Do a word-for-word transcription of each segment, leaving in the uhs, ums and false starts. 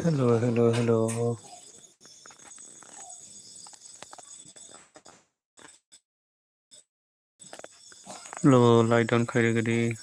Hello, hello, hello. Lo, light on khairigidi.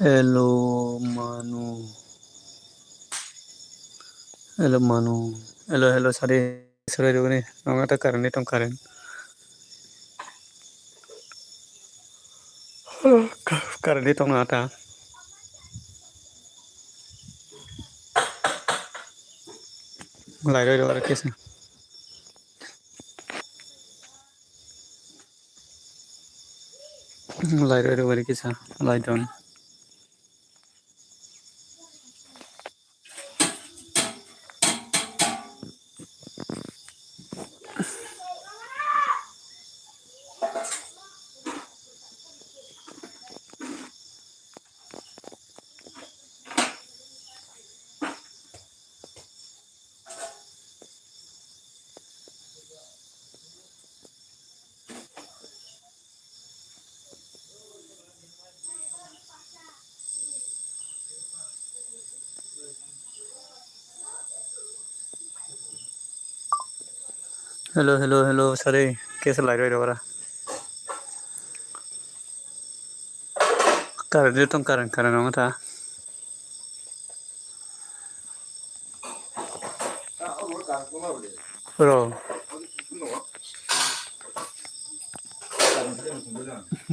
Hello, Manu. Hello, Manu. Hello, hello, sari, sari, rugni. Nonga ta current ni tong current. Current ni tong nonga ta. Lai roi roi kisa. Lai roi roi kisa. Lai don. Hello, hello, hello, sorry, kesa lai roi rora. Current tong current current nonga ta. Bro.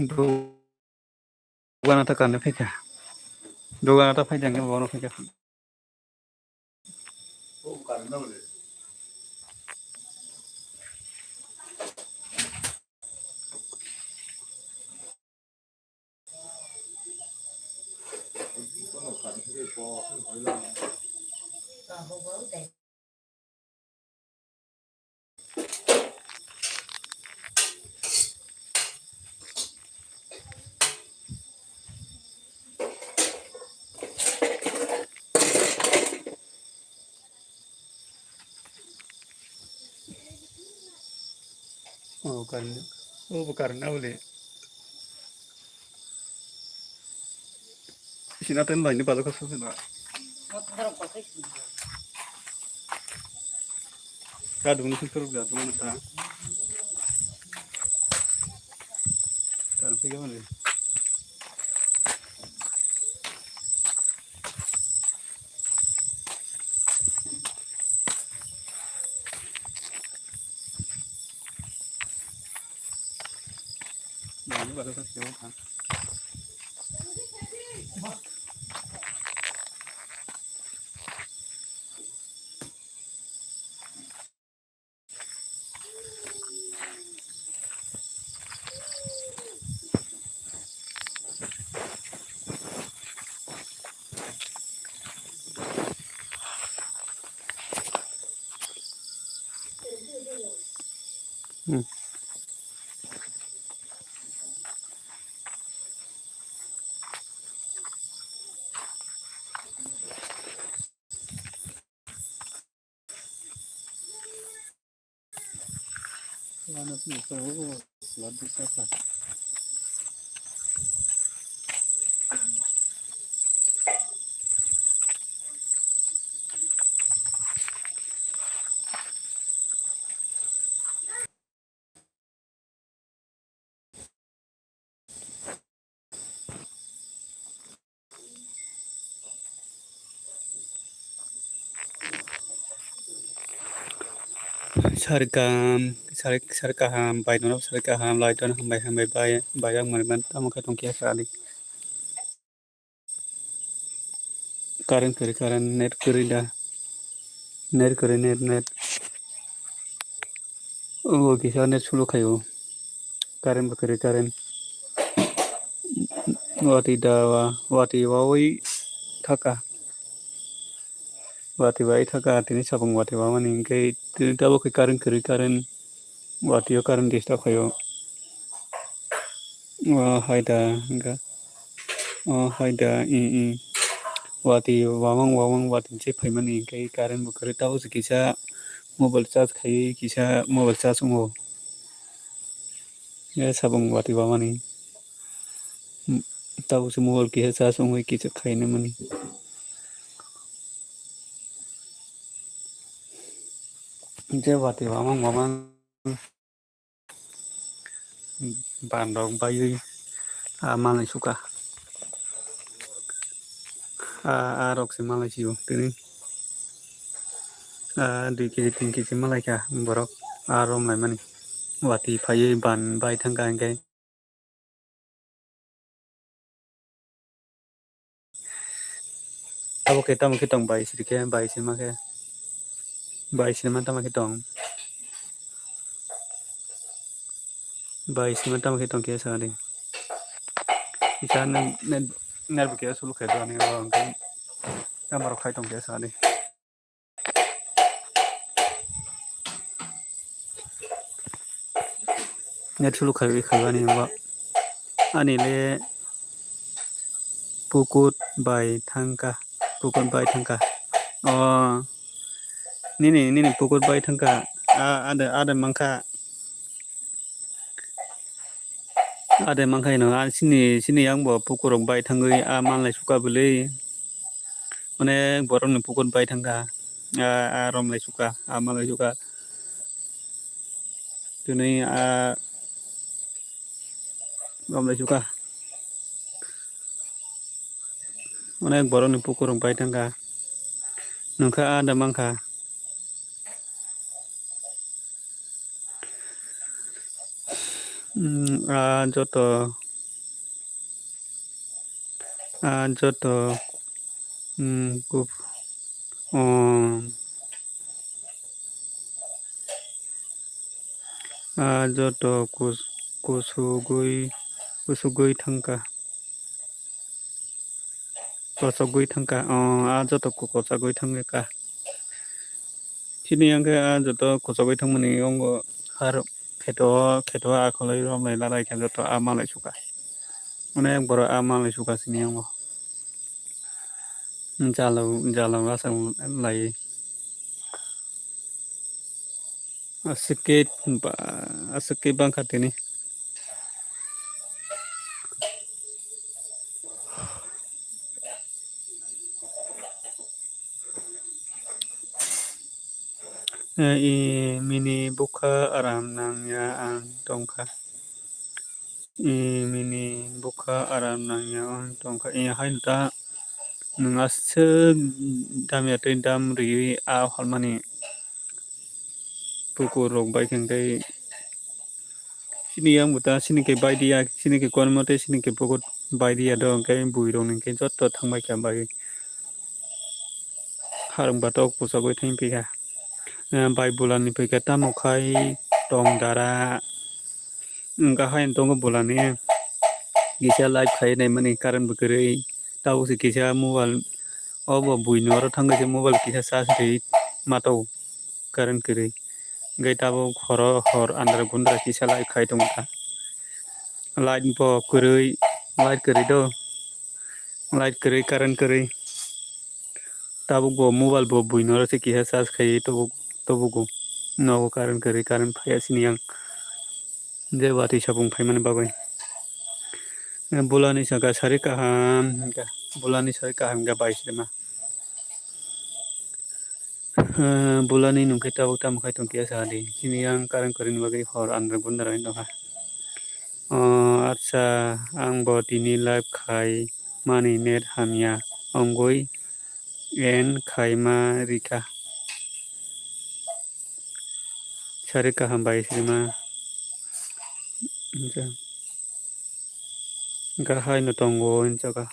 Bro. Dogana ta kani phaikha. Dogana ta phaikha, bono phaikha. Oh, karna, oh, karna boleh. Sina ten bai ni balo ka sokhe na. Kadung ni suru ga dum ta. Tar phi ga mane. Sari kaham, sari, sari kaham, bai norok sari kaham, lai ton hambai hambai bai, bai yang mani man tamo khe tong khe sari. Current kwrwi current, net kwrwi da. Net kwrwi net, net. O kisa net sulu khaio. Current bo kwrwi current. Watwi da wa, watwi wawi thaka. Watwi bai thaka, tini sabung watwi wamani hwnkhe tini tabuk khe current kwrwi current. Watwi o current disturb khaio. O hai da hwnkha. O hai da, i, i. Watwi wamang wamang watwi se phaimani hwnkhe current bo kwrwi tabuk se kisa mobile charge khaiwi kisa mobile charge wngo. Ya sabung watwi wamani. Tabuk se mobile kisa charge wngwi kisa khaina mani. Je watwi wamang wamang. Ban rok baiwi, ah, malai suka. Ah, ah, rok se malai sio tini. Ah, dui kg, tin kg malai kha borok, ah, rom lai mani. Watwi phaiwi ban bai thangkha hwnkhe. Abo khe tamo khe tong bai siri khe, bai sima khe, bai sima tamo khe tong, bai sima tamo khe tong khe sa di. Isa net, net, net bo khe sulu khe do ani abo hwnkhe tamo rok khai tong khe sa di. Net sulu khaiwi khaibani bo. Ani le pukut bai thangkha, pukut bai thangkha. O, nini, nini pukut bai thangkha. A, ada, ada mankha. Ade mankhaino, a sini, sini yang bo pukurok bai thangwi a manlai suka bwlwi. Onek borokni pukur bai thangkha. A, a romlai suka, a manlai suka. Tini a romlai suka. Onek borokni pukurok bai thangkha. Nokha a da mankha. Mm, a joto, a joto, mm, kuf-, um, a joto kus-, kusugwi, kusugwi thangkha. Kochogwi thangkha, o, a joto ko-, kochogwi thangkha. Chini yang khe a joto kochogwi thangmani wngo, har kheto, kheto a kholoi romlai larai khe joto a malai suka. Onek borok a malai suka sini wngo. Jalo, jalo aswk lai. Aswk khe ba, aswk khe bangkha tini. Eh, i mini bukha aram nangya ang tongkha. I mini bukha aram nangya ang tongkha. I haino ta nwng aswk damya tei dam rwui a halmani pukur rok bai khe hwnkhe chini yang bo ta chini khe bai diya, chini khe kormo tei chini khe pukur bai diya do hwnkhe bui rok ni hwnkhe joto thang bai kha bai. Harung batok puchogwi thang phi kha. Eh, bai bulani phi kha tamo khai tong dara. Wngkha haino tongo bulani kisa live khai naimani current bo kwrwi. Tabuk se kisa mobile obo buino oro thang kaisa mobile kisa charge rwi ma tongo current kwrwi. Hwnkhe tabuk horo hor andra gundra kisa live khai tongkha. Light bo kwrwi, light kwrwi do. Light kwrwi, current kwrwi. Tabuk bo mobile bo buino oro se kisa charge khai tabuk, tabugo. Nogo current kwrwi, current phaiya sini yang. Je watwi sapung phaimani bagwi. Bulani saka sari kaham, bulani sari kaham ga bai sima. Bulani nungkhe tabuk tamo khai tongkhe sa di. Sini yang current kwrwini bagwi hor andra gundra wng tongkha. O, acha, ang bo tini live khai mani net hamya wngwi end khaima rikha. Sari kaham bai sima. Hwnkhe haino tongo hinjaka.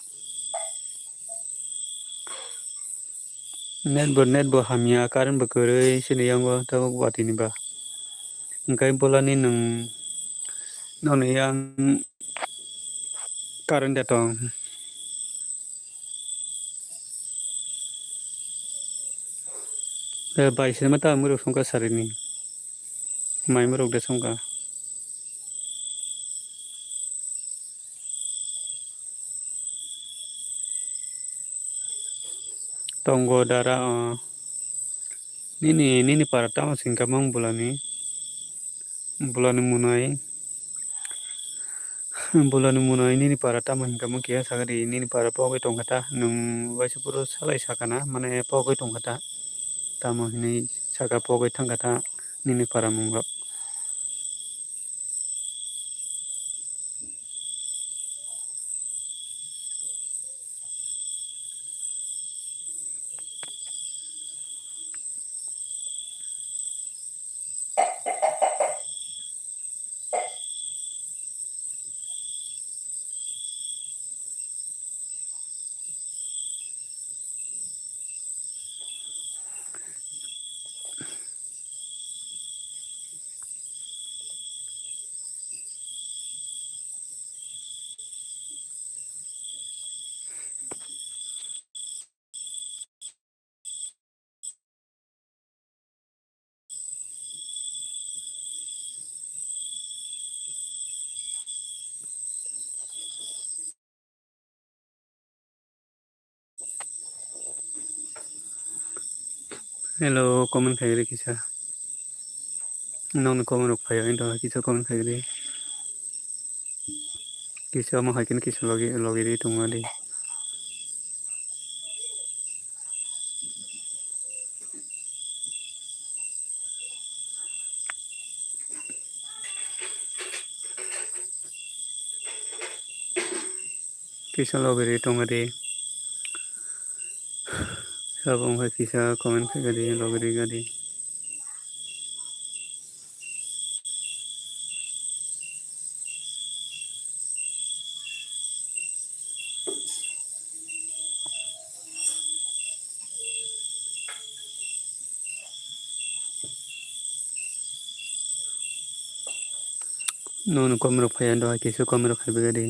Net bo, net bo hamya, current bo kwrwi, chini yango tabuk watwi ni ba. Hwnkhe bolani nwng, nono yang current da tong. Eh, bai sima ta mwrwk songkha sarini. Mai mwrwk de songkha. Tongo dara o. Nini, nini para tamo singkha mang bulani. Bulani munai. Bulani munai nini para tamo hingkha mang kiya sakadi. Nini para pogwi tongkha ta. Nwng waisa phuru salai sakana. Mane pogwi tongkha ta. Tamo hinwi saka pogwi thangkha ta. Nini para mungrok. Hello, comment khaigri kisa. Nokni comment rok phai, ani doha kisa comment khaigri. Kisa omo hai khe kisa logi, logi ri tongma di. Kisa logiri tongma di. Sabo wngkha kisa comment khaikha di, logiri gadi. Nono comment rok phaiya dohai kisa comment rok phaibai di.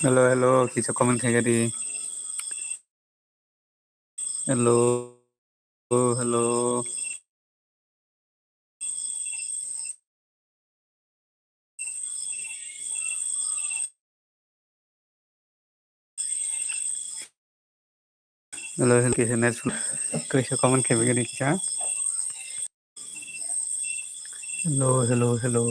Hello, hello, kisa comment khaikha di. Hello, hello. Hello, hello, kisa net slow. Kisa comment khaikha di kisa. Hello, hello, hello.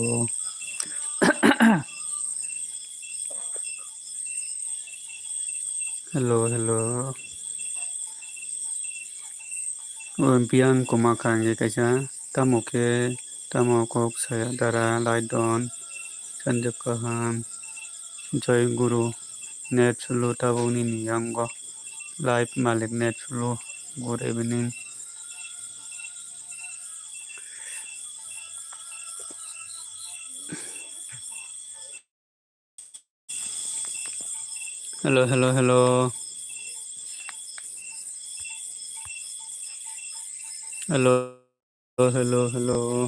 Hello, hello. Olympian Komakha hingke kaisa, tamo khe, tamo kok saya dara, Laidon, Sanjib Kaham, Joy Guru, net slow tabuk nini yango, live malik net slow, good evening. Hello, hello, hello. Hello, hello, hello.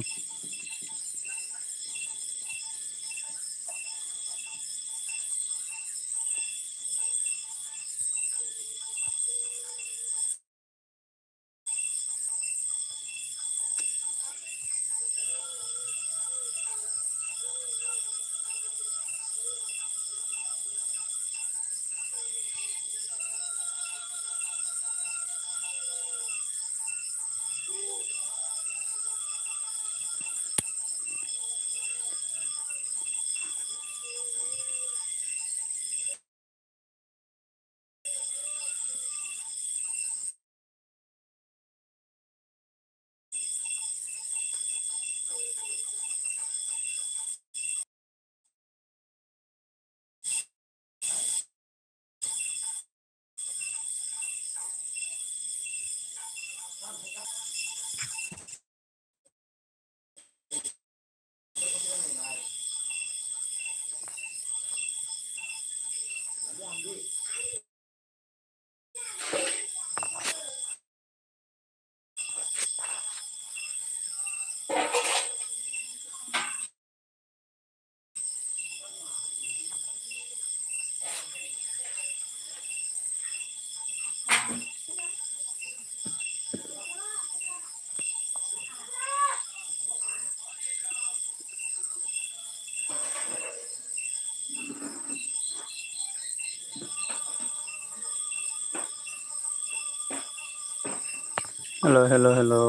Hello, hello, hello.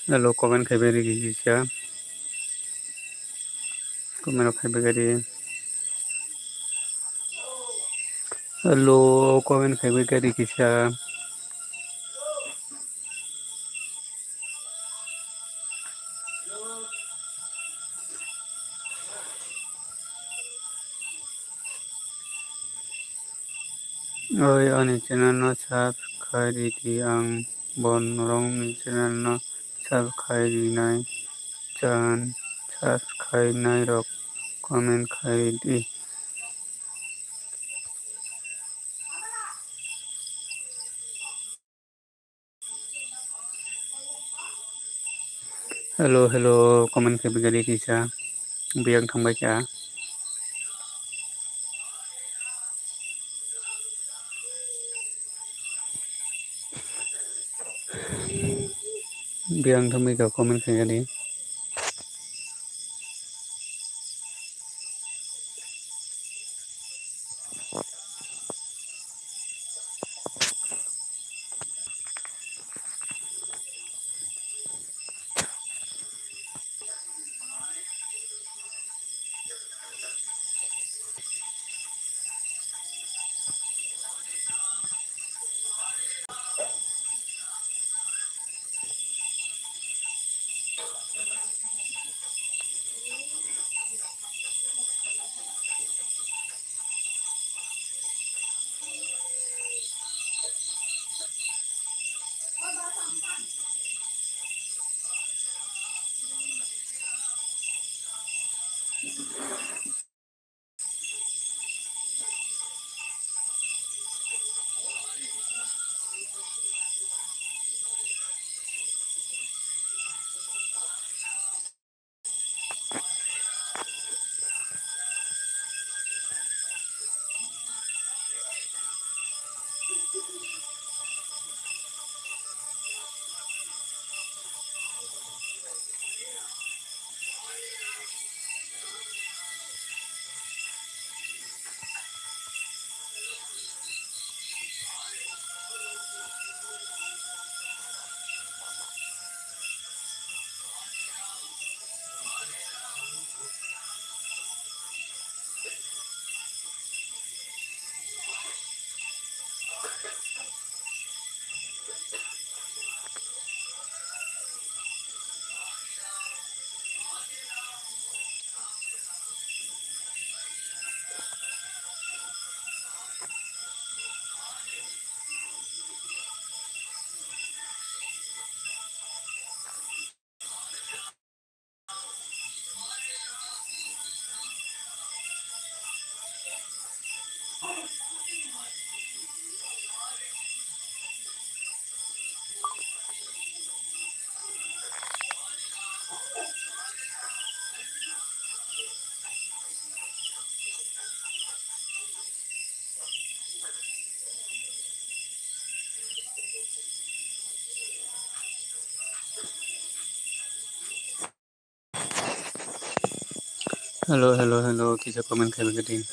Hello, comment khaibai rigi kisa. Comment rok khaibai gari. Hello, comment khaibai gari kisa. Oi, ani channel no subscribe khai ridi, ang bo norokni channel no subscribe khai rinai chan, subscribe khai nai rok comment khai di. Hello, hello, comment khe bigari kisa. Biyang thangbai kha. Biyang thangbai kha comment khe gari. Hello, hello, hello, kisa comment khai bagwi di.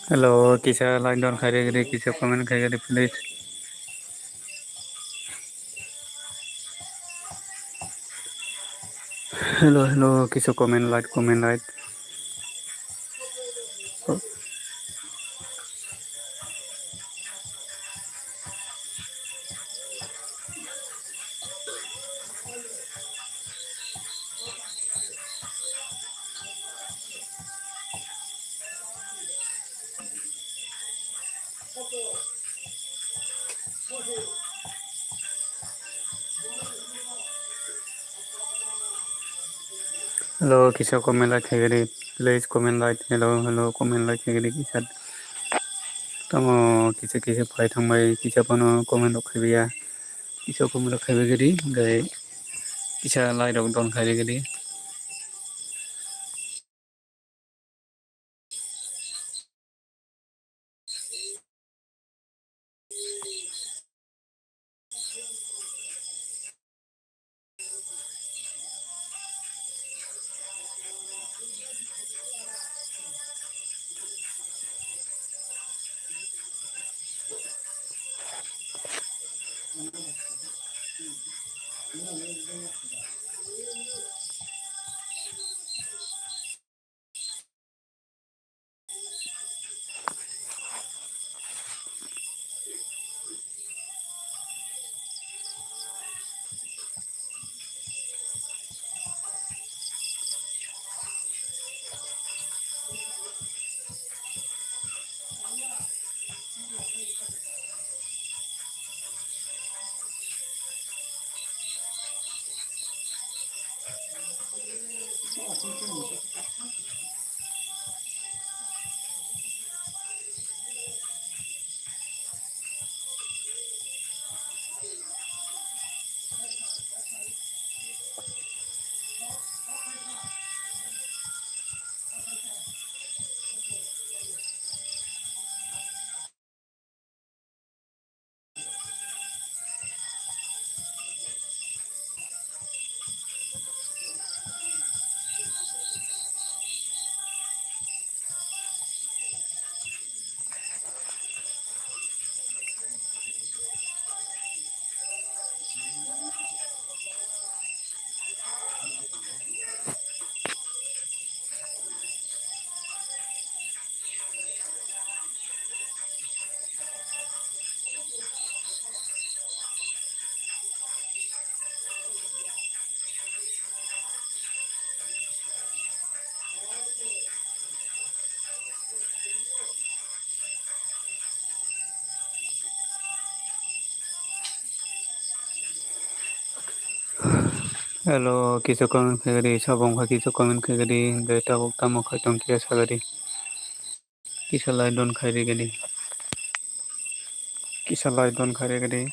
Hello, kisa like don khairi giri, kisa comment khai giri, please. Hello, hello, kisa comment, like, comment, like. Hello, kisa comment like khai giri, please comment like. Hello, hello, comment like khai giri kisa. Tamo kisa kisa phai thangbai, kisa phano comment rok khaibai ya. Kisa comment rok khaibai giri, gai kisa like rok don khai giri. Hello, kisa comment khaigadi, sabong kha kisa comment khaigadi, hingke tabuk tamo khaitong kisa sagadi. Kisa like don khairigadi. Kisa like don khairigadi.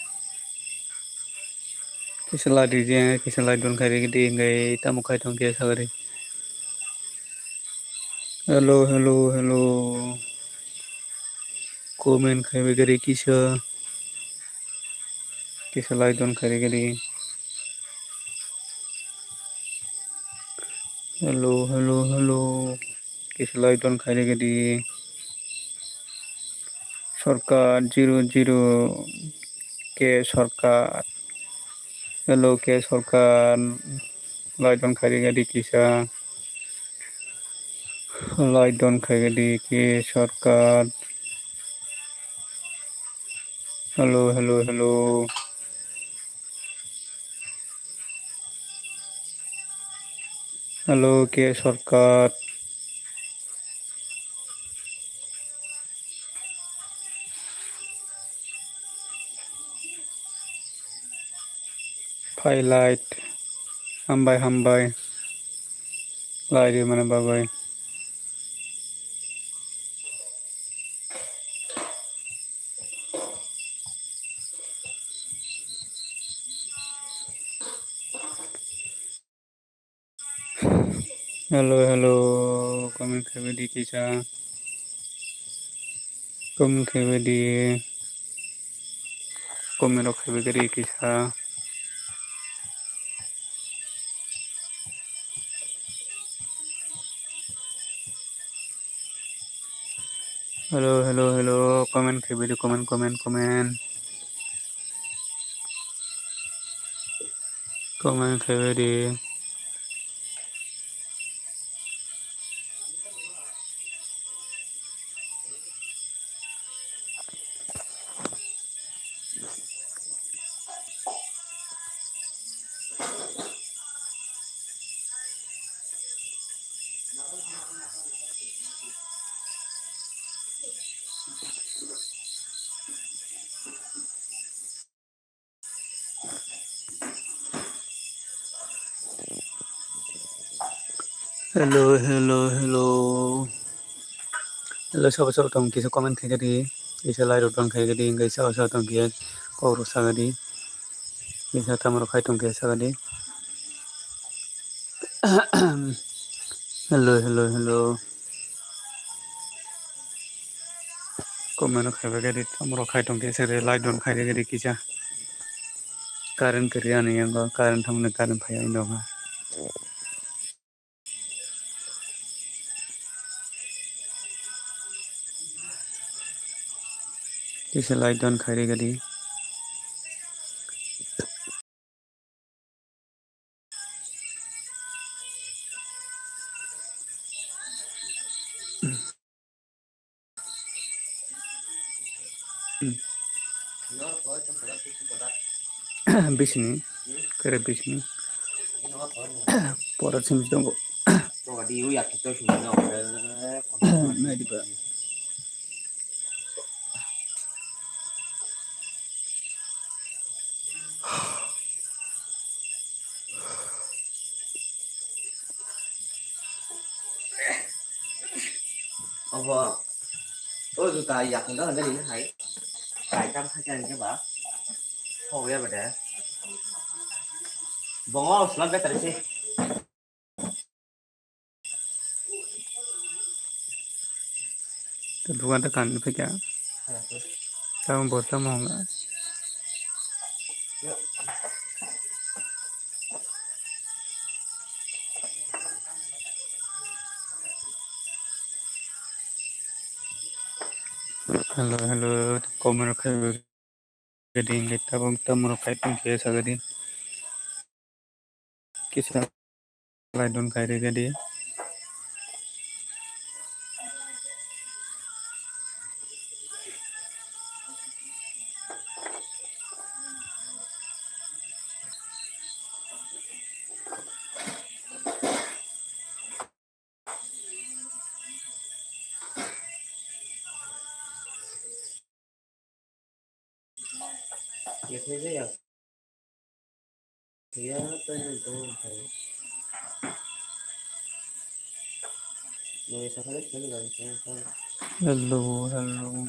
Kisa like rije, kisa like don khairigadi, hingke tamo khaitong kisa sagadi. Hello, hello, hello. Comment khaibagadi kisa. Kisa like don khairigadi. Hello, hello, hello. Kisa like don khairigadi. Sorkar zero zero K Sorkar. Hello K Sorkar. Like don khairigadi kisa. Like don khaigadi K Sorkar. Hello, hello, hello. Hello, K Sorkar. Phai like, hambai, hambai. Like rwmani bagwi. Hello, hello, comment khaibadi kisa. Comment khaibadi. Comment rok khaibadi kisa. Hello, hello, hello. Comment khaibadi, comment, comment, comment. Comment khaibadi. Hello, hello, hello. Hello, sabo sabo tong kisa comment khaigadi. Kisa like rok tong khaigadi, hingke sabo sabo tong kisa kok rok sagadi. Kisa tamo rok khai tong kisa sagadi. Hello, hello, hello. Comment rok khaibagadi, tamo rok khai tong kisa re, like don khaigadi kisa. Current kwrwi ani yango, current thamni current phai ani doga. Kisa like don khairigadi. Bisini, kere bisini. Pora simi tongo. Naidi ba. Obo, o juta yakni no hwnjani hai. Kai tam kha khe ba. Thok ya bade. Bongo slot better se. Dukan ta kan phika. Tamo bo tamo nga. Hello, hello, comment rok khai gadi, hingke tabuk tamo rok khai tong khe sa gadi. Kisa lai don khai re gadi. Hello, hello.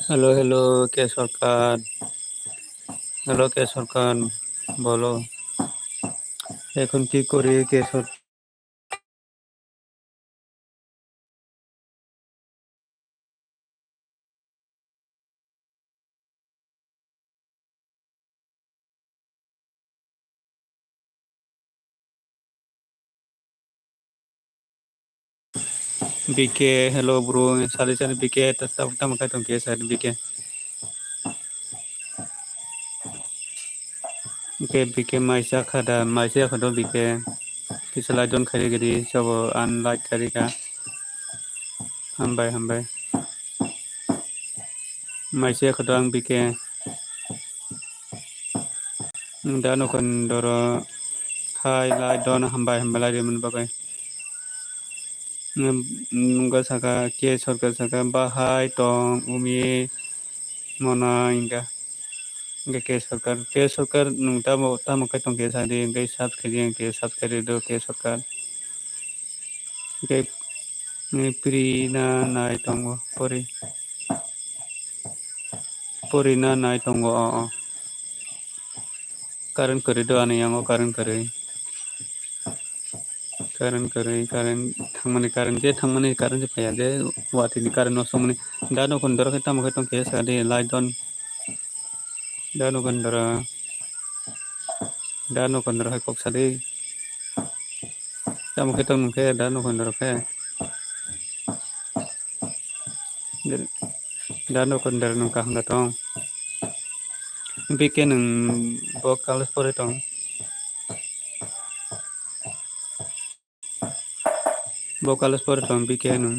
Hello, hello, কে সরকার? Hello, কে সরকার? বলো, এখন কি করি, কে সরকার? B K, hello bro, sari sari B K, ta-, ta-, tamo khai tong khe sari B K. Hwnkhe B K maisa kha da, maisa kha do B K. Kisa like don khairi gidi, sabo unlike khairi kha. Hambai, hambai. Maisa kha do ang B K. Da nokon doro hai like don hambai, hambai lai rimani bagwi. Nungkha saka, K Sarkar saka, bahai tong, umi, mona, hingkha. Hingkhe K Sarkar, K Sarkar, nwng tamo, tamo khe tong khe sadi, hingkhe subscribe, hingkhe subscribe do K Sarkar. Hingkhe, nini pri na nai tongo, pori. Pori na nai tongo, o, o. Current kwrwi do ani yango, current kwrwi. Current kwrwi, current thangmani, current je thangmani, current je phaiya je watwi ni current no songmani. Da nokon doro khe tamo khe tong khe sa de, light don. Da nokon doro. Da nokon doro hai kok sa de. Tamo khe tong nung khe da nokon doro khe. Da nokon doro nung kaham da tong. B K nung bo college pore tong. Bo college pore tong B K nung.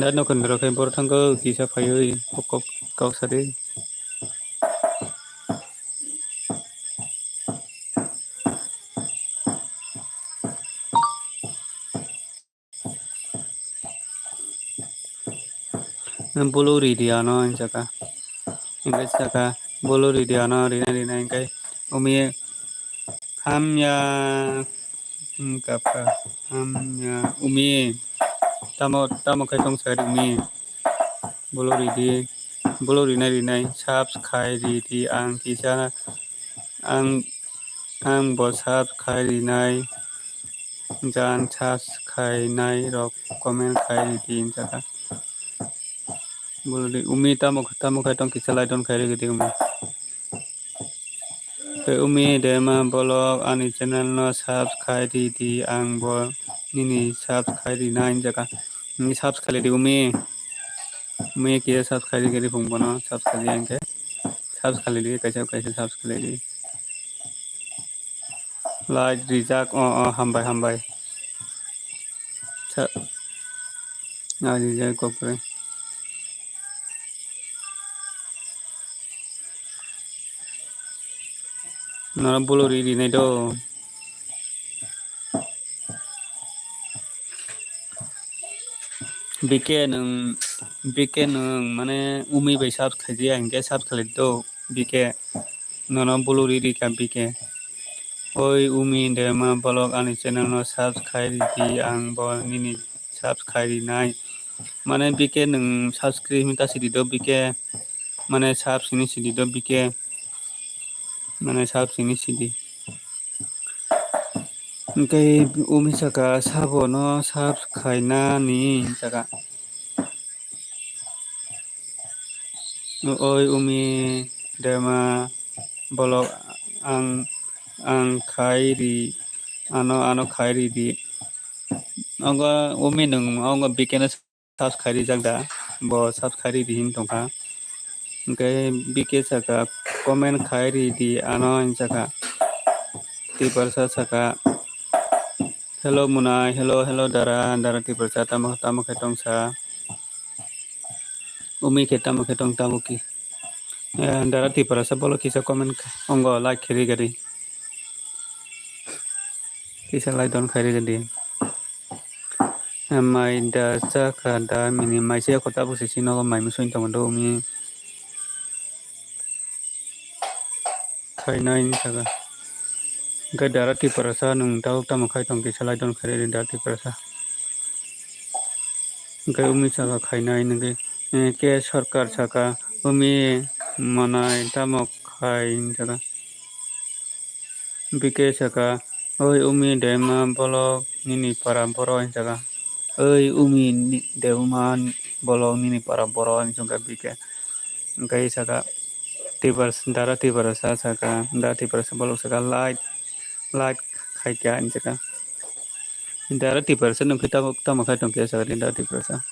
Da nokon doro khe boro thango kisa phaiwi kok, kok, kok sadi. Bolo ridi ano, hingkha. Hingkhe saka, bolo ridi ano, rina, rina, hingkhe umi hamya, hingkha, hamya, umi, tamo, tamo khe tong sari umi, bolo ridi, bolo rinai, rinai, subscribe ridi, ang kisa ang, ang bo sub khai rinai, jan sub khainai rok comment khai ridi hinjaka. Bolodi umi tamo, tamo khai tong kisa like don khai ridi umi. Tei umi dema bolok ani channel no subscribe ridi, ang bo nini subscribe rina hinjaka. Nini subscribe ridi umi. Umi kisa subscribe ridi phung bono subscribe ridi hinkhe. Subscribe ridi kaisa kaisa subscribe ridi. Like rijak o o hambai hambai. Sa-, like rijak kokre. Nara bolo ri ri nai do. B K nwng, B K nwng mane umi bai sub khaidi hinkhe sub khalai do B K. Nono bolo ri ri kha B K. Oi umi dema bolok ani channel no subscribe ri di, ang bo nini subscribe rinai. Mane B K nwng subscribe hinta sidi do B K. Mane sub sini sidi do B K. Mane sub sini sidi. Hinkhe umi saka sabo no sub khainani saka. Oi umi dema bolok ang, ang khai ri, ano, ano khai ri di. Ogo umi nwng ogo B K no subscribe rijak da, bo subscribe ridi hin tongkha. Hinkhe B K saka comment khai ridi ano hinjaka. Tiprasa saka hello Munai, hello, hello dara, dara Tiprasa tamo, tamo khe tongsa. Umi khe tamo khe tong tamo ki. Eh, dara Tiprasa bolo kisa comment khe, ongo like khe rigadi. Kisa like don khai rigadi. Eh, mai da chakha da mini mai se kho tabuk se sinogo mai musui tongo do umi. Khainai hinjaka. Hinkhe dara Tiprasa nwng tabuk tamo khai tong kisa like don khai ridi dara Tiprasa. Hinkhe umi saka khainai hinkhe, eh, K Sarkar saka umi manai tamo khai hinjaka. B K saka oi umi dema bolok nini para boro hinjaka. Oi umi ni-, dema bolok nini para boro hinjaka B K. Hinkhe saka Tiprasa, dara Tiprasa saka, dara Tiprasa bolok saka like, like khaikha hinjaka. Dara Tiprasa nwng khe tamo, tamo khai tongkhe saka dara Tiprasa.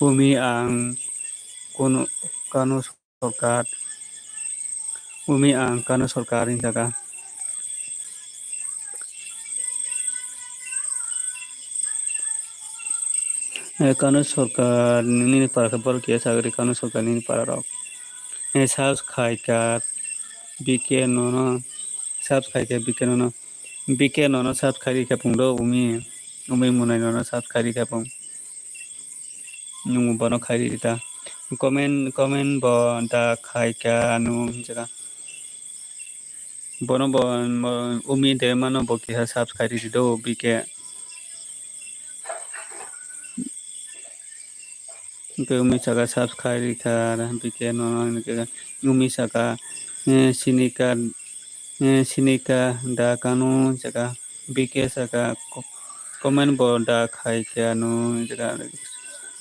Umi ang kunu kanu Sarkar. Umi ang Kanu Sarkar hinjaka. Eh, Kanu Sarkar nini para khe borok kiya sagri Kanu Sarkar nini para rok. Eh, subscribe kha B K nono, subscribe kha B K nono, B K nono subscribe kha phungdo umi, umi munai nono subscribe kha phung. Nwng bono khai rita. Comment, comment bo da khai kha nwng hinjaka. Bono bo, bo umi de mano bo kiha subscribe ridi do B K. Hinkhe umi saka subscribe rikha B K nono hinkhe umi saka, eh, sinika, eh, sinika da kanu saka. B K saka ko-, comment bo da khai khe ano hinjaka,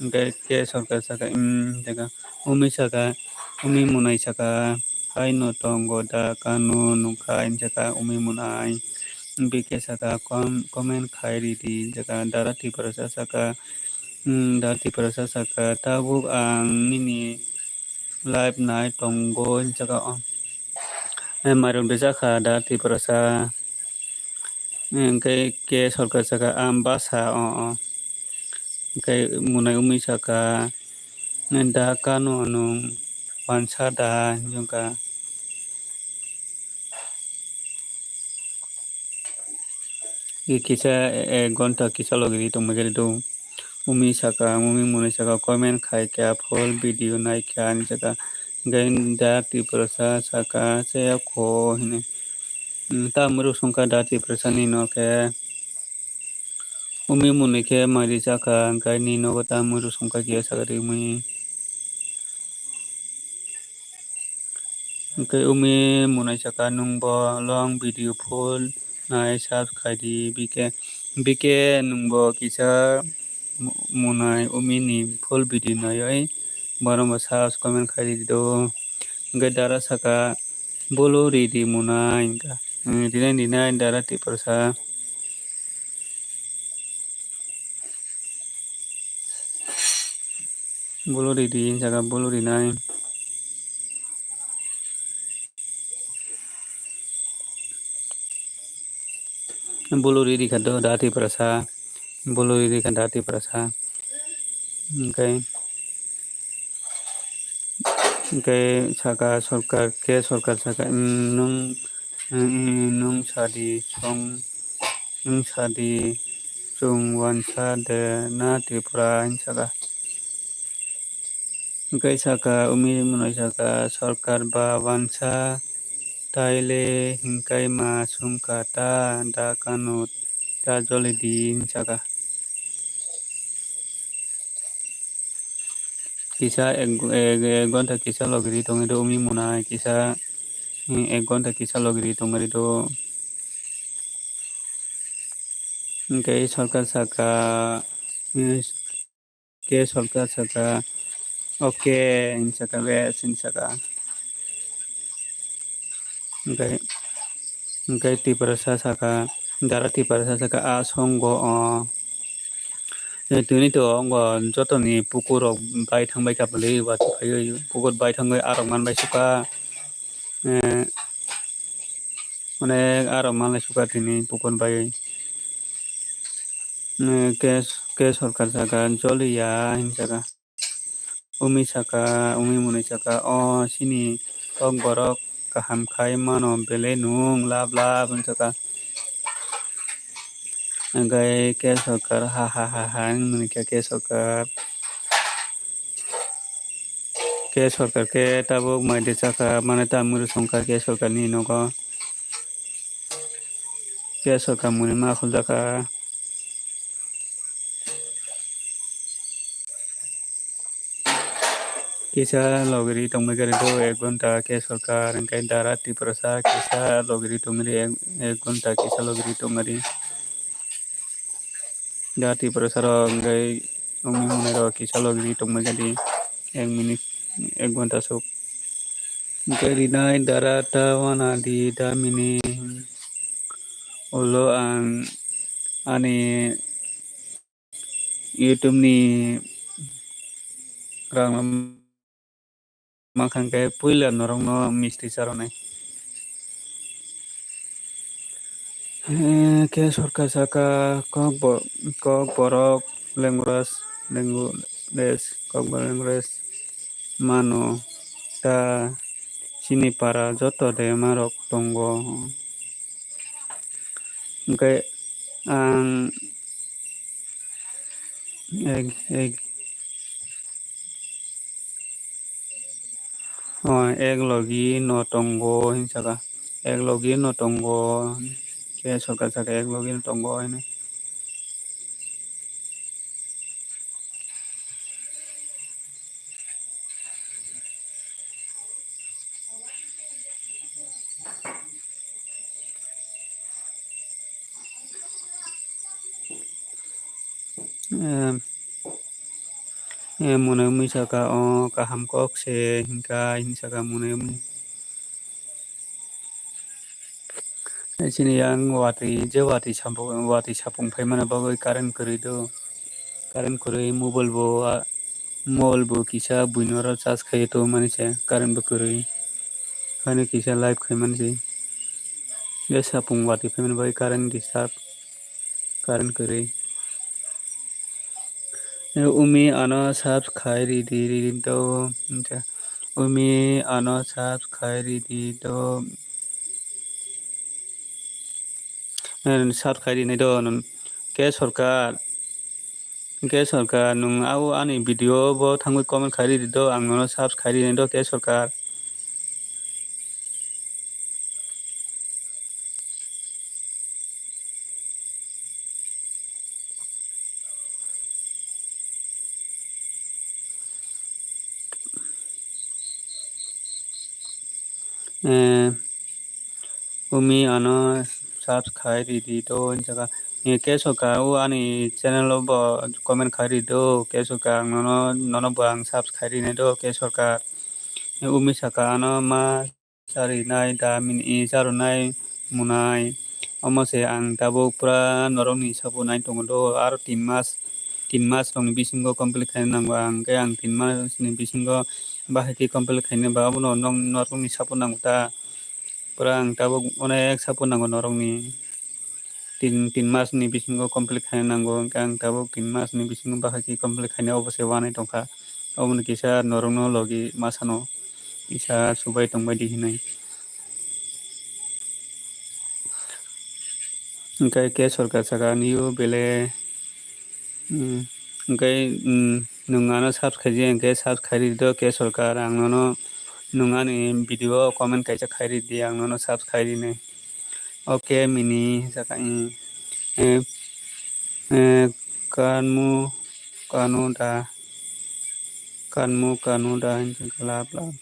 hinkhe K Sarkar saka, um, hinjaka, umi saka, umi munai saka, haino tongo da kanu nukha hinjaka umi munai, B K saka, com-, comment khai ridi hinjaka, dara Tiprasa saka, um, dara Tiprasa saka, tabuk ang nini live nai tongo hinjaka o. Eh, mairum rijak kha da Tiprasa. Hinkhe K Sarkar saka ang basa o, o. Hinkhe munai umi saka, eh, da kanu nwng wansa da hinjwngkha. Kisa ek ghonta kisa logi ri tongma jari do. Umi saka, umi muni saka comment khai kha full video nai kha ani saka. Hinkhe da Tiprasa saka se kho hini. Hmm, ta muru songkha da Tiprasa ni no khe. Umi muni khe mari saka hinkhe ni nogo ta muru songkha khe saka ri umi. Hwnkhe umi Munai saka, nwngbo long video full nai search khaidi B K. B K nwngbo kisa mu-, Munai umi ni full video naiwi borokno search comment khaidi do. Hwnkhe dara saka bolo ridi Munai hwnkha. Rinai rinai dara Tiprasa. Bolo ridi, jaga bolo rinai. Bolo ridi kha do da Tiprasa. Bolo ridi kha da Tiprasa. Hwnkhe, hwnkhe saka sorkar, K Sorkar saka, "Nwng, nwng sadi song, nwng sadi chwng wansa de na Tripura?" hinwi saka. Hwnkhe saka, umi Munai saka, "Sorkar ba wansa taile hinkai ma sungkha ta da kanu ta jolidi," hinwi saka. Kisa ek, ek, ek ghonta kisa logiri tongwi do umi Munai, kisa, eh, ek ghonta kisa logiri tongwi do. Hwnkhe sorkar saka, eh, K Sorkar saka, "Okay," hinwi saka, "Bes," hinwi saka. Hwnkhe, hwnkhe Tiprasa saka, dara Tiprasa saka, "A songo o. Eh, tini to ongo jotoni pukur rok bai thang bai kha bwlwi, watwi phaiwi pukur bai thangwi arok man bai suka." Eh, onek arok manlai suka tini pukur bai. Eh, K, K Sorkar saka, "Joliya," hinwi saka. Umi saka, umi Munai saka, "O chini kokborok kaham khai mano, belai nwng lab lab," hinwi saka. Hwnkhe K Sorkar, "Ha, ha, ha, ha," hinwi kha K Sorkar. K Sorkar khe tabuk mai de chakha, mane ta muru songkha K Sorkar ni nogo. K Sorkar muni ma khuljakha. Kisa logiri tongmai gari do ek ghonta K Sorkar, hwnkhe dara Tiprasa kisa logiri tongri ek, ek ghonta kisa logiri tongri. Da Tiprasa rok hwnkhe wngwi mwnai rok kisa logiri tongmai gadi ek minute, ek ghonta sok. Hwnkhe rinai dara ta wana di da mini ulo ang ani YouTube ni rang mankha hwnkhe puila norokno misti charwnai. Hwnkhe Sorkar saka kok bo-, kokborok language, language, kokborok language mano ta chini para joto de marok tongo. Hwnkhe ang ek, ek, o, ek logi no tongo hinwi saka. Ek logi no tongo. Khe Sorkar saka ek logi no tongo hinwi. Em, em, mwnwi wngwi saka, o kaham kok se hinka hinwi saka mwnwi wngwi. Chini yang watwi, je watwi sapung, watwi sapung phaimani bagwi current kwrwi do. Current kwrwi mobile bo, ah, mobile bo kisa buino oro charge khai tongmani se current bo kwrwi. Haino kisa live khaimani se. Je sapung watwi phaimani bagwi current disturb, current kwrwi. Umi ano subscribe ridi, ridi do. Umi ano subscribe ridi do. Subscribe rinai do. Khe Sorkar, khe Sorkar, nwng au ani video bo thangwi comment khai ridi do. Ang nono subscribe rinai do, khe Sorkar. Eh, Umi ano subscribe khai ridi do hinjaka. Eh, Kesorkar o ani channel o bo comment khai ridi do. Kesorkar ang nono, nono bo ang subscribe khai rinai do Kesorkar. Eh, Umi saka ano ma charinai da mini, eh, charwnai munai. Omo se ang tabuk pura norokni sabo nai tongo do. Aro tin mas, tin mas rokni bisingo complete khaina nango ang. Hwnkhe ang tin mas ni bisingo bahai khe complete khaina ba abono norokni sabo nango ta. Pura ang tabuk onek sabo nango norokni. Tin, tin mas ni bisingo complete khaina nango. Hwnkhe ang tabuk tin mas ni bisingo bahai khe complete khaina obo se wanai tongkha. Oboni kisa norokno logi ma sano kisa chubai tongbai di hinwi. Hwnkhe Kesorkar saka, "Ani o bele, mm, hwnkhe, mm, nwng ano subscribe khaijak hwnkhe subscribe khairidi do Kesorkar, ang nono nwng ani video o comment kaisa khairidi, ang nono subscribe khairidi." Oke mini saka, mm, eh, eh, kanmu kanu da, kanmu kanu da hinwi lab lab.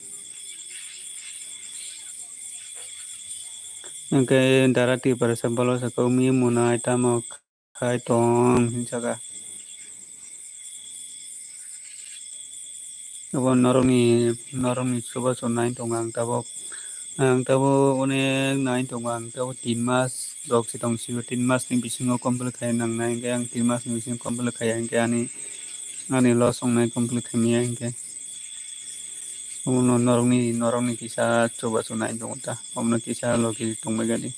Hwnkhe dara Tiprasa bolo saka, "Umi munai tamo khai tong?" hinwi saka. Abo norokni, norokni chubachu nai tongo ang tabuk. Ang tabuk onek nai tongo, ang tabuk tin mas rok se tong sio, tin mas ni bisingo complete khai nangnai, hwnkhe ang tin mas ni bisingo complete khaiya hwnkhe ani, ani loss wngnai complete khaimaya hwnkhe. Omono norokni, norokni kisa chubachu nai tongo ta, omono kisa logi tongbai gani.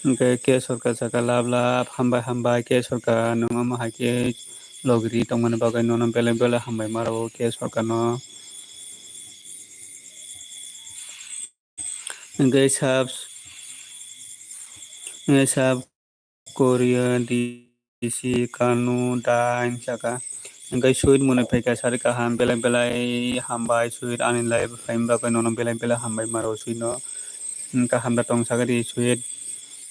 Hwnkhe Kesorkar saka, "Lab lab, hambai hambai Kesorkar, nwng omo hai khe logiri tongmani bagwi nono belai belai hambai ma rwo Kesorkarno." Hwnkhe sab, hwnkhe sab Korea D C Kanu da hinwi saka. Hwnkhe Sweet mwnwi phaikha, sari kaham, belai belai hambai Sweet, ani live phaima bagwi nono belai belai hambai ma rwo Sweet no. Hwnkhe hamda tong sakadi Sweet,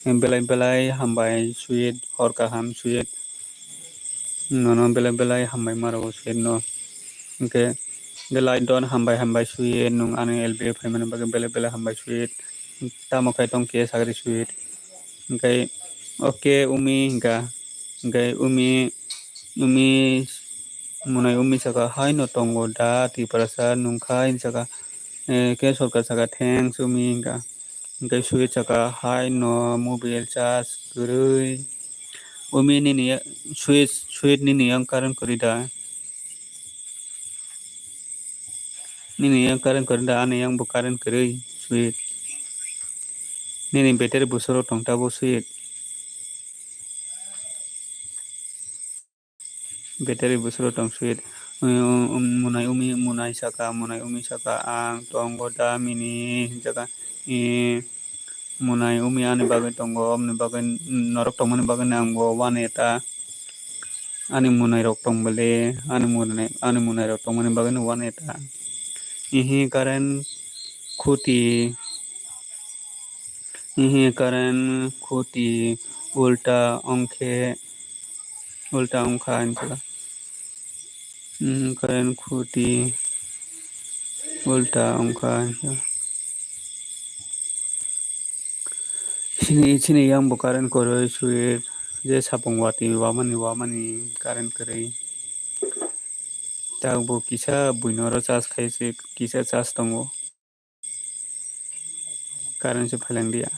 belai belai hambai Sweet, hor kaham Sweet, nono belai belai hambai ma rwo Sweet no. Hwnkhe belai don hambai hambai Sweet, nwng ani L B phaimani bagwi belai belai hambai Sweet, tamo khai tong khe sakadi Sweet. Hwnkhe oke Umi hinka, hwnkhe Umi, Umi, mwnai Umi saka, "Haino tongo da Tiprasa nungkha?" hinwi saka, eh, Kesorkar saka, "Thanks Umi," hinka. Hwnkhe Sweet saka, "Haino mobile charge kwrwi?" Umi nini ya-, Sweet, Sweet nini yang current kwrwi da? Nini yang current kwrwi da, ani yang bo current kwrwi Sweet. Nini battery busuro tong tabuk Sweet. Battery busuro tong Sweet. Um, um, mwnai Umi, mwnai saka, mwnai Umi saka, "Ang tongo da mini," hinwi saka. Eh, mwnai Umi ani bagwi tongo, omni bagwi, norok tongmani bagwi no ang bo wane ta. Ani mwnai rok tong bole, ani mwnai, ani mwnai rok tongmani bagwi no wane ta. Ihi current khuti, ihi current khuti ulta ongkhe, ulta ongkha hinwi saka. Hmm, current khuti ulta ongkha. Chini, chini yang bo current kwrwi Sweet, je sapung watwi wamani, wamani current kwrwi. Tak bo kisa buino oro charge khai se, kisa charge tongo. Current se phailangdia.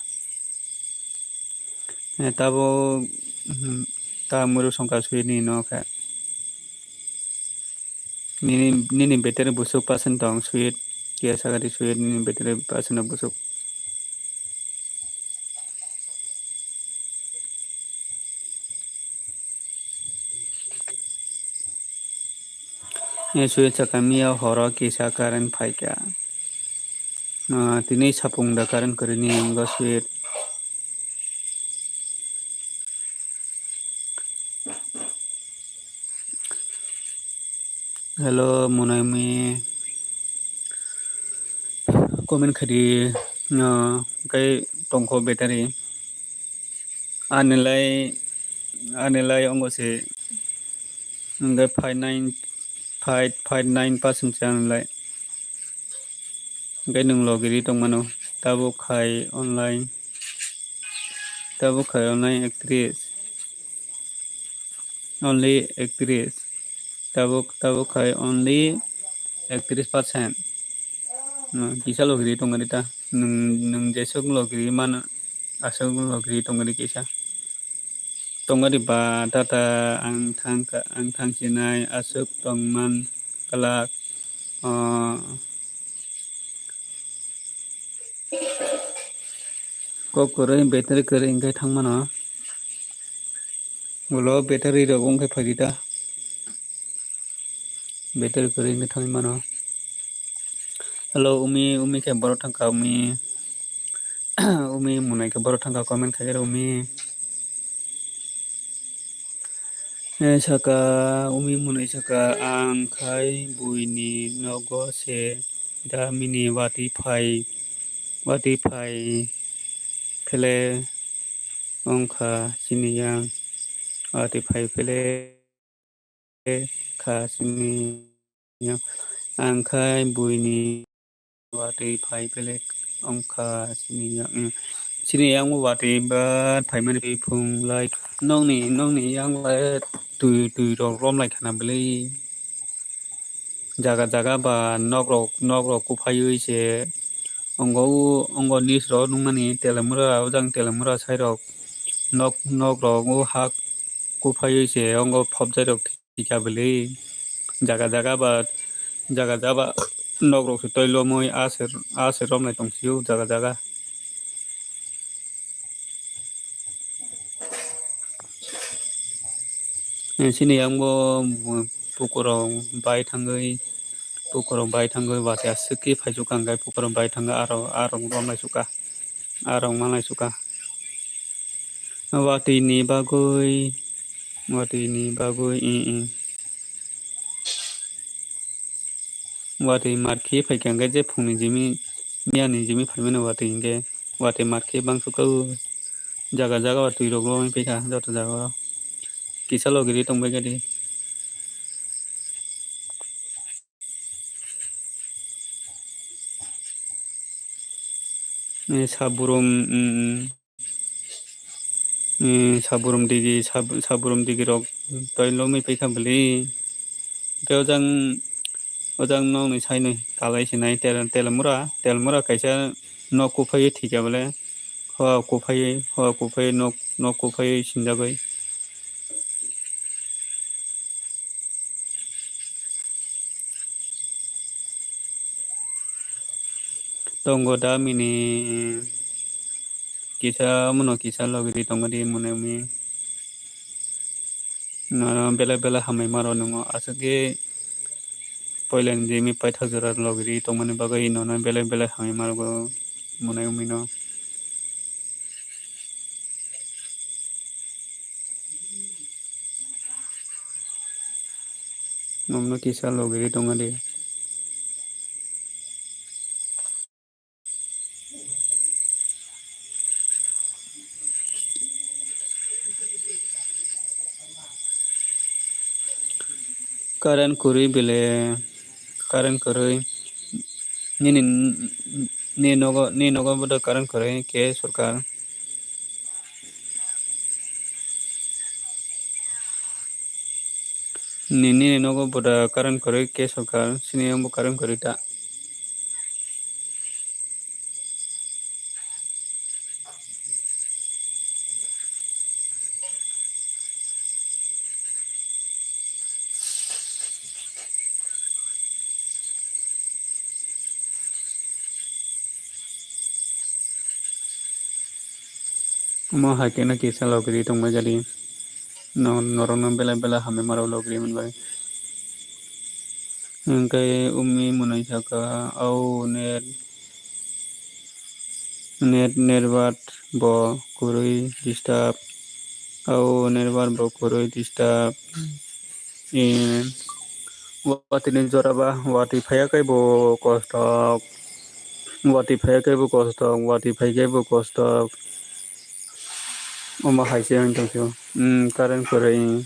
Eh, tabo, hmm, ta muru songkha Sweet ni no khe. Nini, nini battery busuk percent tong Sweet. Khe sakadi Sweet nini battery percent busuk. Eh, Sweet saka miya horo kisa current phaikha. Ah, tini sapung da current kwrwini wngkha Sweet. Hello, mwnai Umi. Comment khaidi, ah, hwnkhe tongkho battery. Anilai, anilai ongo se, hwnkhe five nine, five, five nine percent se anilai. Hwnkhe nwng logiri tongmano. Tabuk khai online. Tabuk khai online actress. Only actress. Tabuk, tabuk khai only actress percent. No, kisa logiri tongmani ta. Nwng, nwng jesuk logiri mano, asuk logiri tongmani kisa. Tongmani ba tata ang thangkha, ang thangsinai asuk tongman kwlak. O, kok kwrwi, battery kwrwi hwnkhe thangmano. Ulo battery rok wngkhe phaidi ta. Battery kwrwi hwnkhe thangwi mano. Hello, Umi, Umi khe borok thangkha, Umi. Umi Munai khe borok thangkha, comment khaikhe rw, Umi. Eh, saka, Umi Munai saka, ang khai buini nogo se da mini watwi phai, watwi phai phele wngkha chini yang, watwi phai phele kha chini yang, ang khai buini watwi phai phele wngkha chini yang, chini yang watwi ba phaimani phung lai nokni, nokni yang lai twi, twi rok rom lai khana bwlwi. Jaga jaga ba nok rok, nok rok kuphaiwi se ongo, ongo news rok nukmani Telamura, ojang Telamura sai rok nok, nok rok o ha kuphaiwi se ongo phobjai rok thika bwlwi. Jaga jaga ba, jaga jaga ba nok rok se toi lomwi a se, a se romlai tong phio jaga jaga. Eh, chini yang bo, bo pukurok bai thangwi, pukurok bai thangwi watwi aswk khe phaichukha, hwnkhe pukurok bai thangwi arok, arok romlai chukha, arok manlai chukha. Watwi ni bagwi, watwi ni bagwi, i, i. Watwi mat khe phaikha hwnkhe je phungni jimi, miyani jimi phaimano watwi hwnkhe, watwi mat khe bangsuka o. Jaga jaga watwi rok romwi paikha joto jaga o. Kisa logiri tongbaikha di. Eh, saburum, mm, mm. Eh, saburum digi, sab-, saburum digi rok toi lomwi paikha bwlwi. Hwnkhe ojang, ojang nokni sainwi kalai sinai tel-, telmura, telmura kaisa nok kuphaiwi thika bwle. Hoa kuphaiwi, hoa kuphaiwi nok, nok kuphaiwi sinjagwi. Tongo da mini kisa, omono kisa logiri tongmani mone umi. Nono belai belai hamai maro nongo. Aswk khe poilani jemi paithak jora logiri tongmani bagwi nono belai belai hamai maro mone umi no. Omono kisa logiri tongmani. Current kwrwi bele, current kwrwi. Nini, ni nogo, ni nogo bodo current kwrwi, ke sorkar. Nini nogo boda current kwrwi ke sorkar, sini yang bo current kwrwi ta. Omo hai khe no kisa logiri tongbai jadi. No, norok no belai belai hamya maro logiri manbai. Hwnkhe umi mwnwi sakha, "Au net, net, network bo kwrwi disturb. Au network bo kwrwi disturb." Em, watwi ni jora ba, watwi phaiya khe bo kosto, watwi phaiya khe bo kosto, watwi phai khe bo kosto. Omo hai se wng tong sio. Hmm, current kwrwi.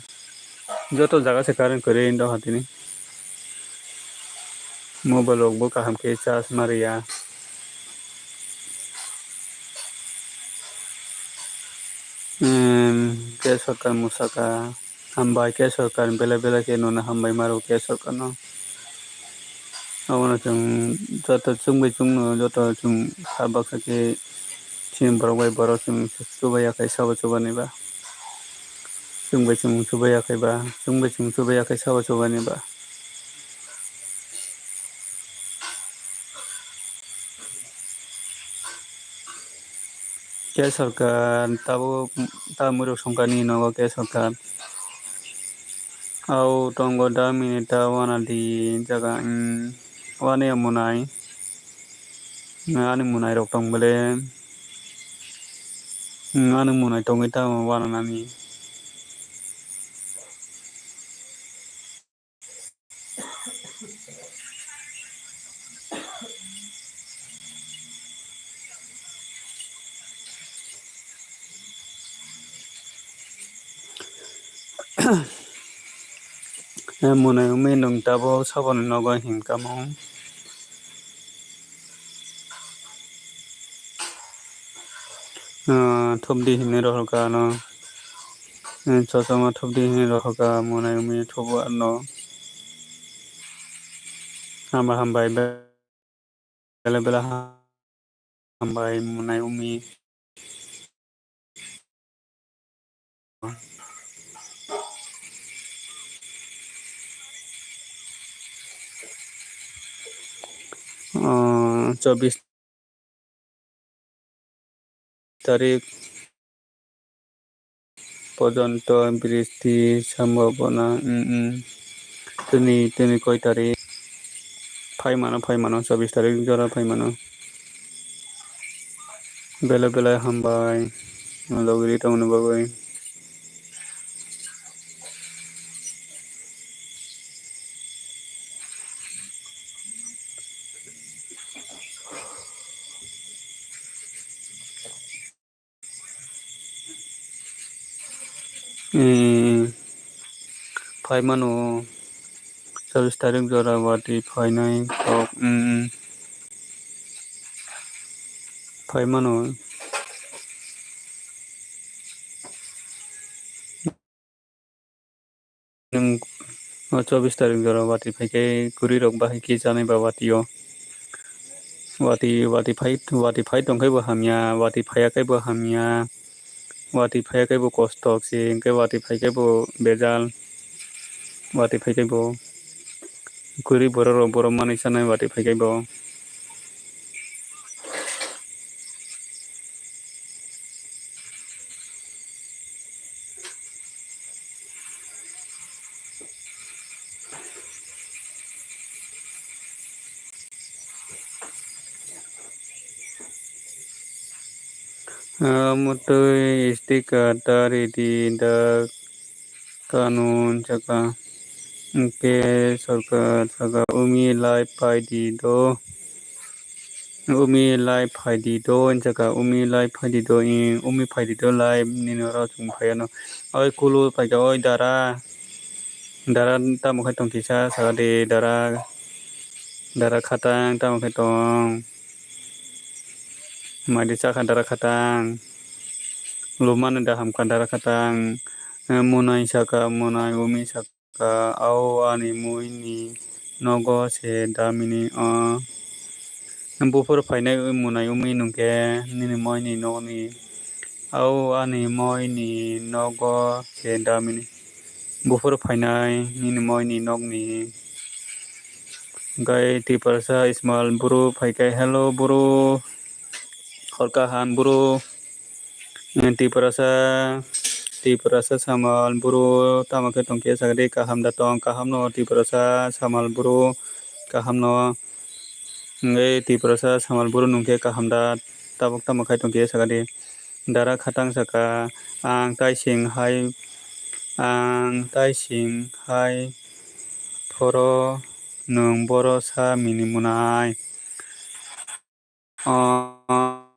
Joto jaga se current kwrwi wng tong ha tini. Mobile rok bo kaham khe charge ma rwya. K Sarkar mwsaka, hambai K Sarkar, belai belai khe nono hambai maro K Sarkar no. Abono chwng joto chwng bai chwng no joto chwng kha baksa khe chini borok bai borok chwng chubai ya khai sabo chubani ba. Chwng bai chwng chubai ya khai ba, chwng bai chwng chubai ya khai sabo chubani ba. K Sarkar tabuk ta mwrwk songkani nogo K Sarkar. Au tongo da minute ta wana di jaga, mm, wani ya munai. Ani munai rok tong bele. Mm, ani munai tongwi ta wana nani. Mwnai wngwi nwng tabuk saboni nogo hinkha mung. Ah, thupdi hinwi rohorkha ano. Eh, chosoma thupdi hinwi rohorkha, mwnai wngwi thubu ano. Hamba hambai be-, bela bela hambai mwnai wngwi. Ah, chobbish tarik porjonto bristi sambhabona, mm, mm. Tini, tini koi tarik? Phai mano, phai mano, chobbish tarik jora phai mano. Belai belai hambai, logiri tongni bagwi. Eh, phai mano, chobbish tarik jora watwi phainai kok, mm, mm. Phai mano. Nwng o chobbish tarik jora watwi phai khe kwrwi rok bahai khe chanai ba watwi o. Watwi, watwi phai, watwi phai tong khe bo hamya, watwi phaiya khe bo hamya, watwi phaiya khe bo kosto se, hwnkhe watwi phai khe bo bejal, watwi phai khe bo kwrwi borok rok borok manwi chanai watwi phai khe bo. Amotwi sticker ta ridi da kanun saka. Hwnkhe sorkar saka umi live phaidi do. Umi live phaidi do, hwnjaka umi live phaidi do, umi phaidi do live nini oro chwng phaiya no. Oi kulu paikha, oi dara, dara tamo khe tong kisa saka de, dara, dara khatang tamo khe tong, maidi chakha dara khatang, lumani da hamkha dara khatang, monai saka, monai umi saka. Ka, au ani moi ni nogo se damini o. Buphuru phainai mwnai wngwi nwngkhe nini moi ni nokni. Au ani moi ni nogo se damini. Buphuru phainai nini moi ni nokni. Gai Tiprasa Ismail buru phaikhe, hello buru. Hor kaham buru. Tiprasa, Tiprasa Samal buru tamo khe tongkhe sakdi kaham da tong, kaham no Tiprasa Samal buru kaham no. Hwnkhe Tiprasa Samal buru nwngkhe kaham da tabuk tamo khai tongkhe sakdi. Dara khatang saka, ang taising hai, ang taising hai phoro nwng boro sa mini mwnai. Ah,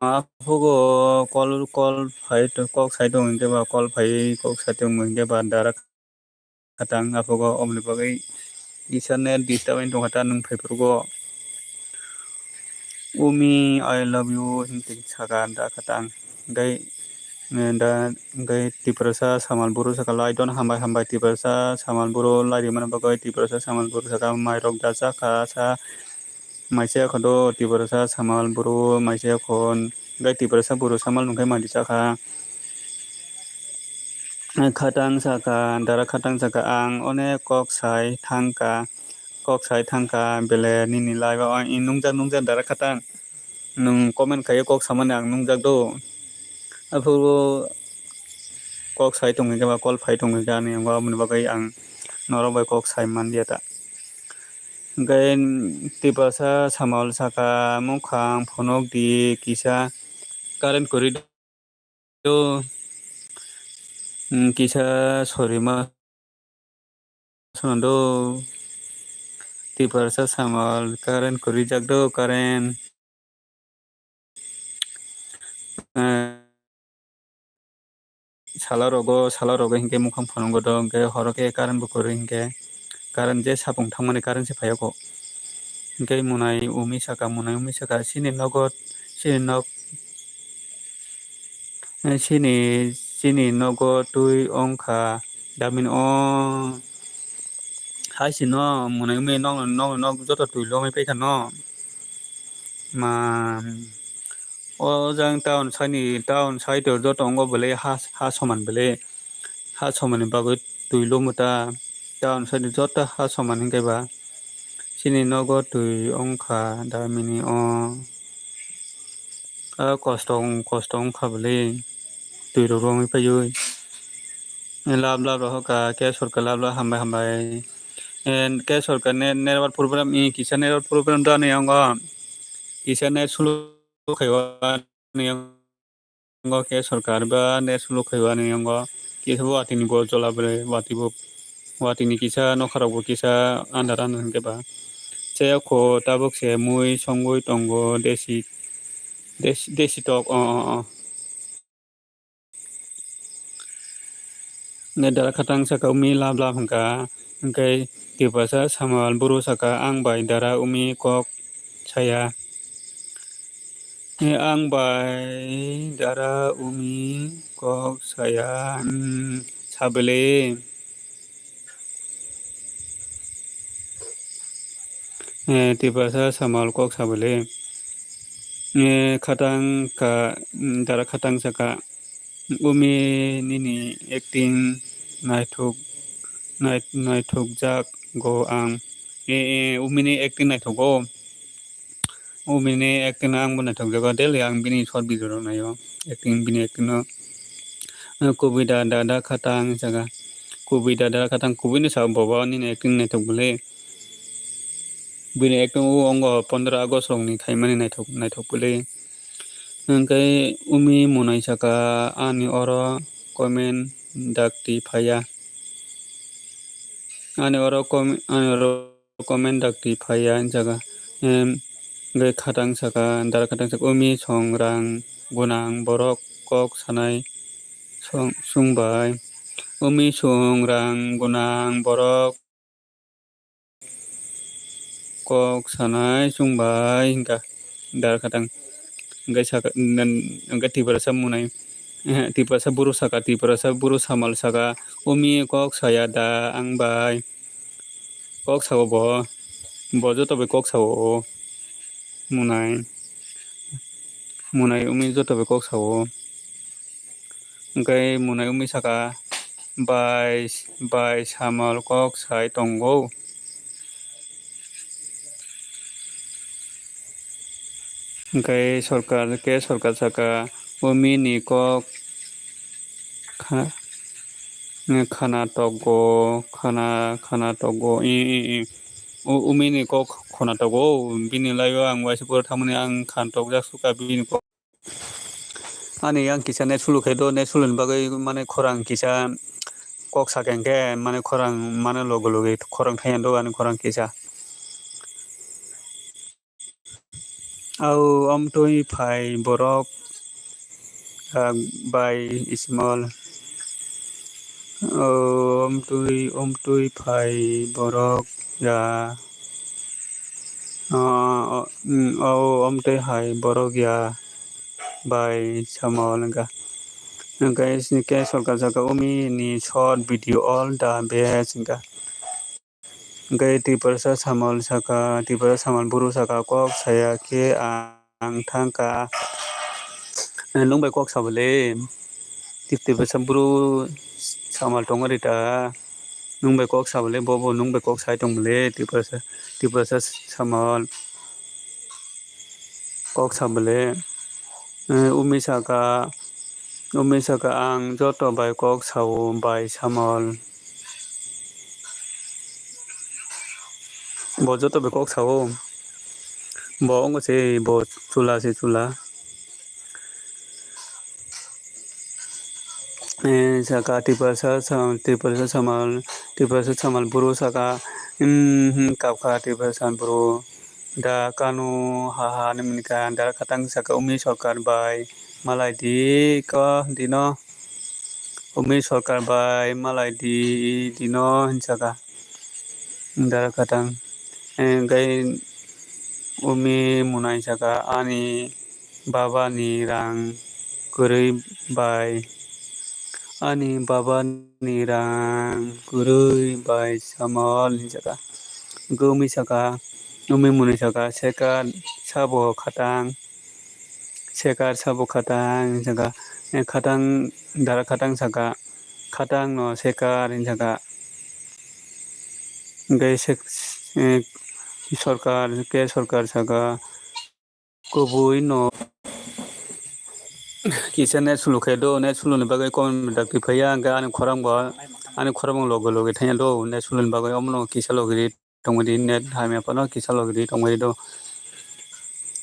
aphugo kol, kol phai to, kok sai tong hinkhe ba, kol phai kok sai tong hinkhe ba, dara khatang aphugo, oboni bagwi kisa net disturb wng tong kha ta nwng phai phuru go. Umi, I love you, hinwi saka da khatang. Gai Da hwnkhe Tiprasa Samal Buru saka lai don hambai hambai Tiprasa Samal Buru lai rimani bagwi Tiprasa Samal Buru saka mairok da chakha sa maisa kho do Tiprasa Samal Buru maisa kho hwnkhe Tiprasa Buru Samal hwnkhe madi chakha. Khatang saka dara khatang saka ang onek kok sai thangkha kok sai thangkha bele nini live o nungjak nungjak dara khatang. Nwng comment khaio kok samani ang nungjak do. Aphuru kok sai tongwi khe ba call phai tongwi khe ani yango aboni bagwi ang norok bai kok sai manliya ta. Hwnkhe Tiprasa Samal saka mukhang phunuk di kisa current kwrwi do, kisa sorima sono do. Tiprasa Samal current kwrwijak do current. Sala rogo sala rogo hinkhe mukhang phunukgo do hinkhe horo khe current bo kwrwi hinkhe current je sapung thangmani current se phaiya kho. Hinkhe Munai Umi saka Munai Umi saka chini nogo chini nok chini chini nogo twi wngkha damin o hai sino Munai Umi nok nok nok joto twi lomwi paikha no. Ma o jang town side ni town side o joto wngkha bwle ha ha soman bwle ha soman ni bagwi twi lumo ta town side o joto ha soman hinkhe ba chini nogo twi wngkha da mini o a kosto kosto wngkha bwle twi rok romwi paiwi lab lab rok hoka ke sorkar lab lab hambai hambai. And ke sorkar ne network program i kisa network program da ni yango kisa net sulu khaiwa ni yango ke sorkar ba net sulu khaiwa ni yango kisa bo watini bo jola bre wati bo watini kisa nokharok bo kisa andar andar hinkhe ba chaya kho tabuk se mui songwi tongo desi desi desi tok o o o. Hwnkhe dara khatang saka umi lab lab hwnkha, hwnkhe Tiprasa Samal buru saka ang bai dara umi kok saya. Ang bai dara umi kok saya, hmm, sabele. Eh, Tiprasa Samal kok sabele. Eh, khatang ka, mm, dara khatang saka. Umi nini acting naithok, nai-, naithokjak go ang. Eh, eh, Umi ni acting naithogo. Umi ni acting no ang bo naithokjago. Daily ang bini short video rok naio. Acting, bini acting no. Eh, kubui da, da, da khatang jaga. Kubui da, da khatang kubui no sa bobo nini acting naithok bwle. Bini acting o ongo pondro August rok ni khaimani naithok, naithok bwle. Hwnkhe Umi Munai saka ani oro comment dakti phaiya. Ani oro com-, ani oro comment dakti phaiya jaga. Em, hwnkhe khatang saka, dara khatang saka, Umi song rang gwnang borok kok sanai song, song bai. Umi song rang gwnang borok kok sanai chwng bai hwnkha dara khatang. Hwnkhe saka, hwnkhe Tiprasa Munai, ehe, Tiprasa buru saka, Tiprasa buru Samal saka, Umi kok saya da ang bai? Kok sao bo, bo joto bai kok sao o Munai, Munai Umi joto bai kok sao. Hwnkhe Munai Umi saka, bai, bai Samal kok sai tongo. Hwnkhe sorkar, ke sorkar saka, Umi ni kok kha-, khana togo, khana, khana togo, i, i, i. U-, Umi ni kok khona togo, bini lai o ang waisa pura thangmani ang khana tokjak sukha bini kok. Ani yang kisa net sulu khai do, net sulu ni bagwi mane khorang kisa kok sakha hwnkhe mane khorang mane loge loge khorang thaiya do ani khorang kisa. Au omtwi phai borok, ah, bai Ismail. Au omtwi, omtwi phai borok ya. Ah, o, mm, au omtwi hai borok ya bai Samal hwnkha. Hwnkhe sini khe sorkar saka umi ni short video all the best hwnkha. Hwnkhe Tiprasa Samal saka, Tiprasa Samal buru saka kok saya khe ang thangkha. Nwng bai kok sabo le. Tip-, Tiprasa buru Samal tongo rita. Nwng bai kok sabo le, bo bo nwng bai kok sai tong le, Tiprasa, Tiprasa Samal. Kok sabo le. Eh, umi saka, umi saka ang joto bai kok sao bai Samal. Bo joto bai kok sao. Bo wngkha se, bo chula se chula. Eh, saka Tiprasa Sam-, Tiprasa Samal, Tiprasa Samal buru saka, hmm, hmm, kapkha Tiprasa Samal buru. Da kanu ha ha ni minika, da khatang saka umi sorkar bai malai di ko dino. Umi sorkar bai malai di dino hinsaka. Dara khatang. Hwnkhe umi munai saka ani baba ni rang kwrwi bai. Ani baba ni rang kwrwi bai Samal hinsaka. Hwnkhe umi saka, umi munai saka, sekar sabo khatang. Sekar sabo khatang hinsaka. Eh, khatang, dara khatang saka. Khatang no sekar hinsaka. Hwnkhe sek-, eh, sorkar, ke sorkar saka. Kubui no kisa net sulu khe do, net sulu ni bagwi comment dak twi phaiya, hwnkhe ani khorang bo, ani khorang bo loge loge thangya do, net sulu ni bagwi omono kisa logi ri tongmani net hamya phano kisa logi ri tongmani do,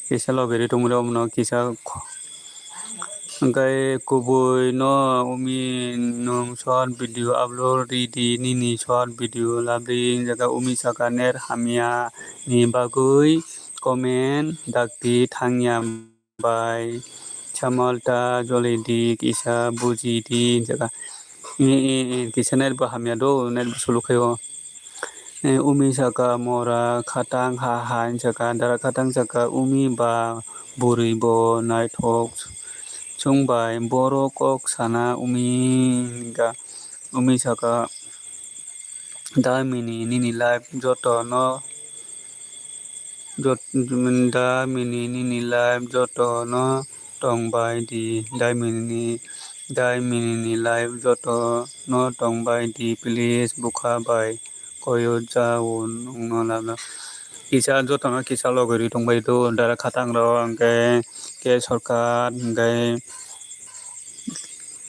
kisa logi ri tongmani omono kisa kho-, hwnkhe kubui no umi nwng short video upload ri di, nini short video labri, hwnkhe umi saka net hamya ni bagwi comment dak twi thangya. Bai Samal ta joli di kisa buji di hinsaka. Eh, eh, eh, kisa net bo hamya do, net bo sulu khaio. Eh, umi saka mora khatang ha ha hinsaka, dara khatang saka umi ba bwrwi bo naithok chwng bai borok kok sana umi hinkha, umi saka. Damini nini life joto no jot-, damini nini life joto no tongbai di, damini, damini ni life joto no tongbai di, please bwkha bai koyo jao nwngno lama. Kisa joto no kisa logi ri tongbai do, dara khatang rok hwnkhe ke sorkar hwnkhe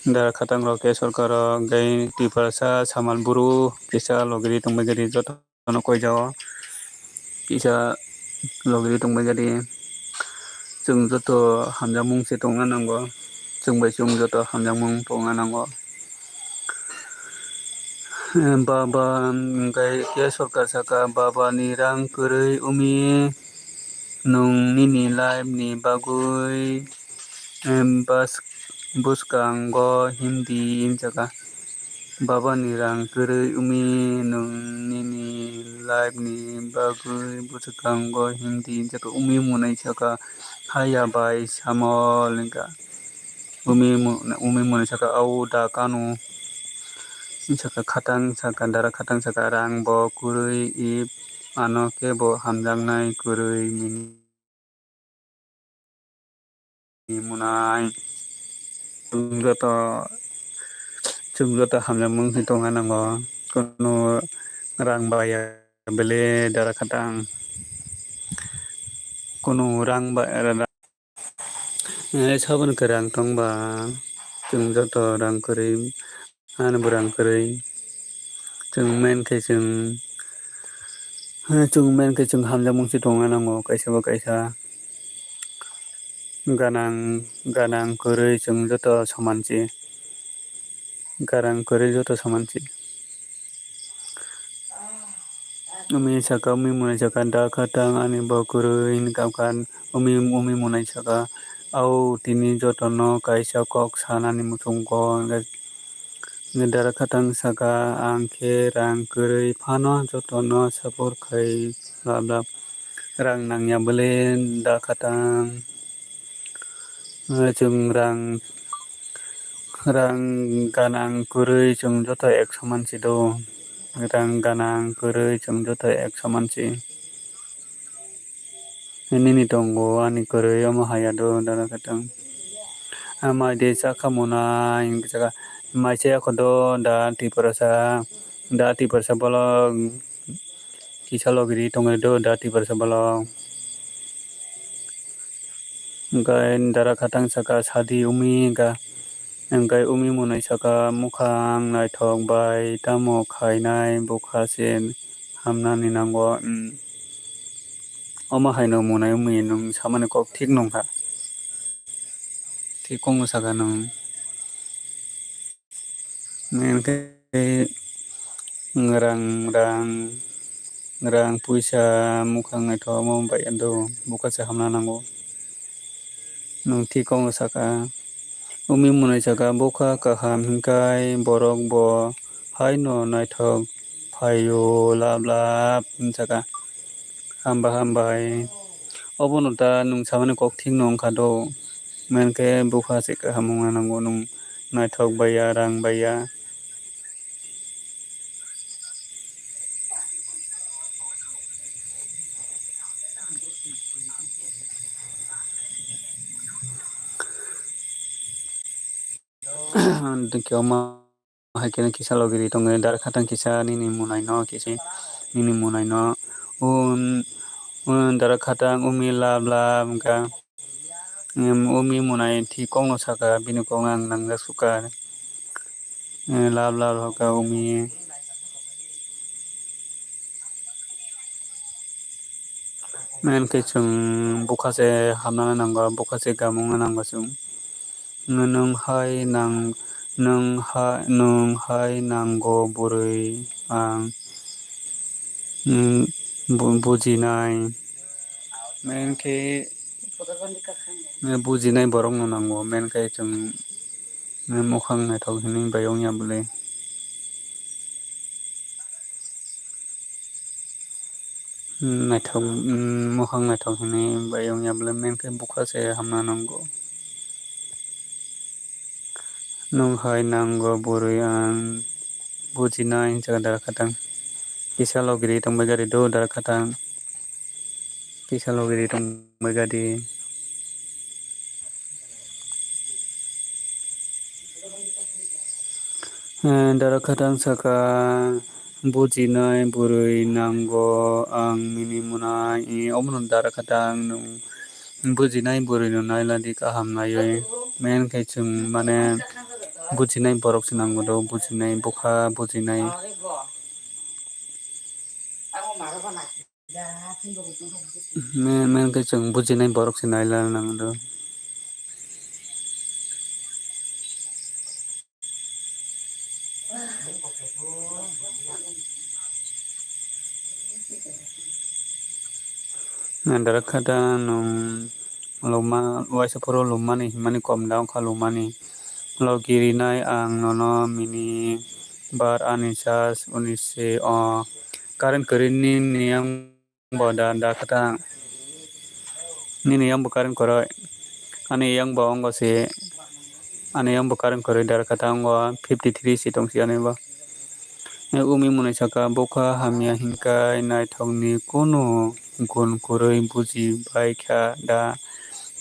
dara khatang rok ke sorkar rok hwnkhe Tiprasa samal buru kisa logi ri tongbai di joto. Ano koi jao kisa logi ri tongbai gadi. Chwng joto hamjakmung se tongna nango. Chwng bai chwng joto hamjakmung tongna nango. Baba hwnkhe khe sorkar saka, baba ni rang kwrwi wngmi nwng nini life ni bagwi, em, bas-, bwskango himdi wngjakha. Baba ni rang kwrwi wngmi nwng nini life ni bagwi bwskango himdi wngjakha. Wngmi mwnai sakha haya bai samol wngkha. Wngmi mwnai sakha au da kanu wngkha khatang sakha dara khatang sakha rang bo kwrwi ip ano khe bo hamjaknai kwrwi mini. Mwnai. Chwng joto, chwng joto hamjakmung se tongna nango. Kunu rang baya bele dara khatang. Kunu rang ba-, eh, saboni kwrang tongba. Chwng joto rang kwrwi. Ani bwrang kwrwi. Chwng men khe chwng, chwng men khe chwng hamjakmung se tongna nango kaisa ba kaisa. Ganang, ganang kwrwi chwng joto soman se. Ganang kwrwi joto soman se. Wngmi sakha, wngmi mwnai sakha, da khatang ani bo kwrwi hwnwi kamkha, wngmi, wngmi mwnai sakha, "Au, tini jotono kaisa kok sanani muchungo," hwnwi dara khatang sakha, "Ang khe rang kwrwi phano jotono support khai lab lab, rang nangya bwle da khatang." Chwng rang, Rang ganang kwrwi chwng joto ek soman si do. Rang ganang kwrwi chwng joto ek soman si. Nini tongo ani kwrwi omo haya do dara khatang. Amai de chakha mwnai hwnwi saka. Mai chaya kho do da Tiprasa. Da Tiprasa bolok kisa logi ri tongwi do da Tiprasa bolok. Hwnkhe dara khatang saka sadi wngmi hwnkha. Hwnkhe wngmi mwnwi saka, mwkhang naithok bai tamo khainai bwkha se hamnani nango. Omo haino mwnai wngmi nwng samani kok thik nungkha. Thik kokno saka nwng. Hwnkhe rang, rang, rang puisa mwkhang naithok omo bai do bwkha se hamna nango. Nwng thik kokno saka. Wngmi mwnwi saka bwkha kaham hwnkhe borok bo haino naithok phaio lab lab hwn saka. Hamba hambai. Obono ta nwng samani kok thik no wngkha do. Hwnkhe bwkha se kaham wngna nango nwng naithok baiya, rang baiya. Haikhe kisa logi ri tongwi dara khatang kisa nini mwnaino kisa nini mwnaino un un dara khatang wngmi lab lab wngkha. Wngmi mwnai thik kokno saka bini kokno ang nangjak sukha lab lab wngkha wngmi. Hwnkhe chwng bwkha se hamna nango, bwkha se gamungna nango chwng. Nwng hai nang, nwng ha, nwng hai nango bwrwi ang, mm, bu-, bujinai. Hwnkhe bujinai borokno nango, hwnkhe chwng mwkhang naithok hinwi bai wngya bwle. Naithok, mm, mwkhang naithok hinwi bai wngya bwle, hwnkhe bwkha se hamna nango. Nwng hai nango bwrwi ang bujinai hwnwi saka dara khatang. Kisa logi ri tongbai gari do dara khatang. Kisa logi ri tongbai gari. Eh, dara khatang saka bujinai bwrwi nango ang nini mwnai. Eh, omono dara khatang nwng bujinai bwrwi no nailadi kaham naiwi. Main khe chwng mane bujinai borok se nango do, bujinai bwkha, bujinai. Me-, main khe chwng bujinai borok se nailana nango do. Dara khatang nwng loma, waisa phuru lomani himani kom da wngkha lomani. Logi rinai ang nono mini bar ani charge uni se o current kwrwi nini yang bo da, da khatang. Nini yang bo current kwrwi. Ani yang bo wngo se, ani yang bo current kwrwi dara khatang wngo fifty three se tong si ani bo. Umi mwnwi saka bwkha hamya hinkai naithokni kunu gun kwrwi buji bai kha da,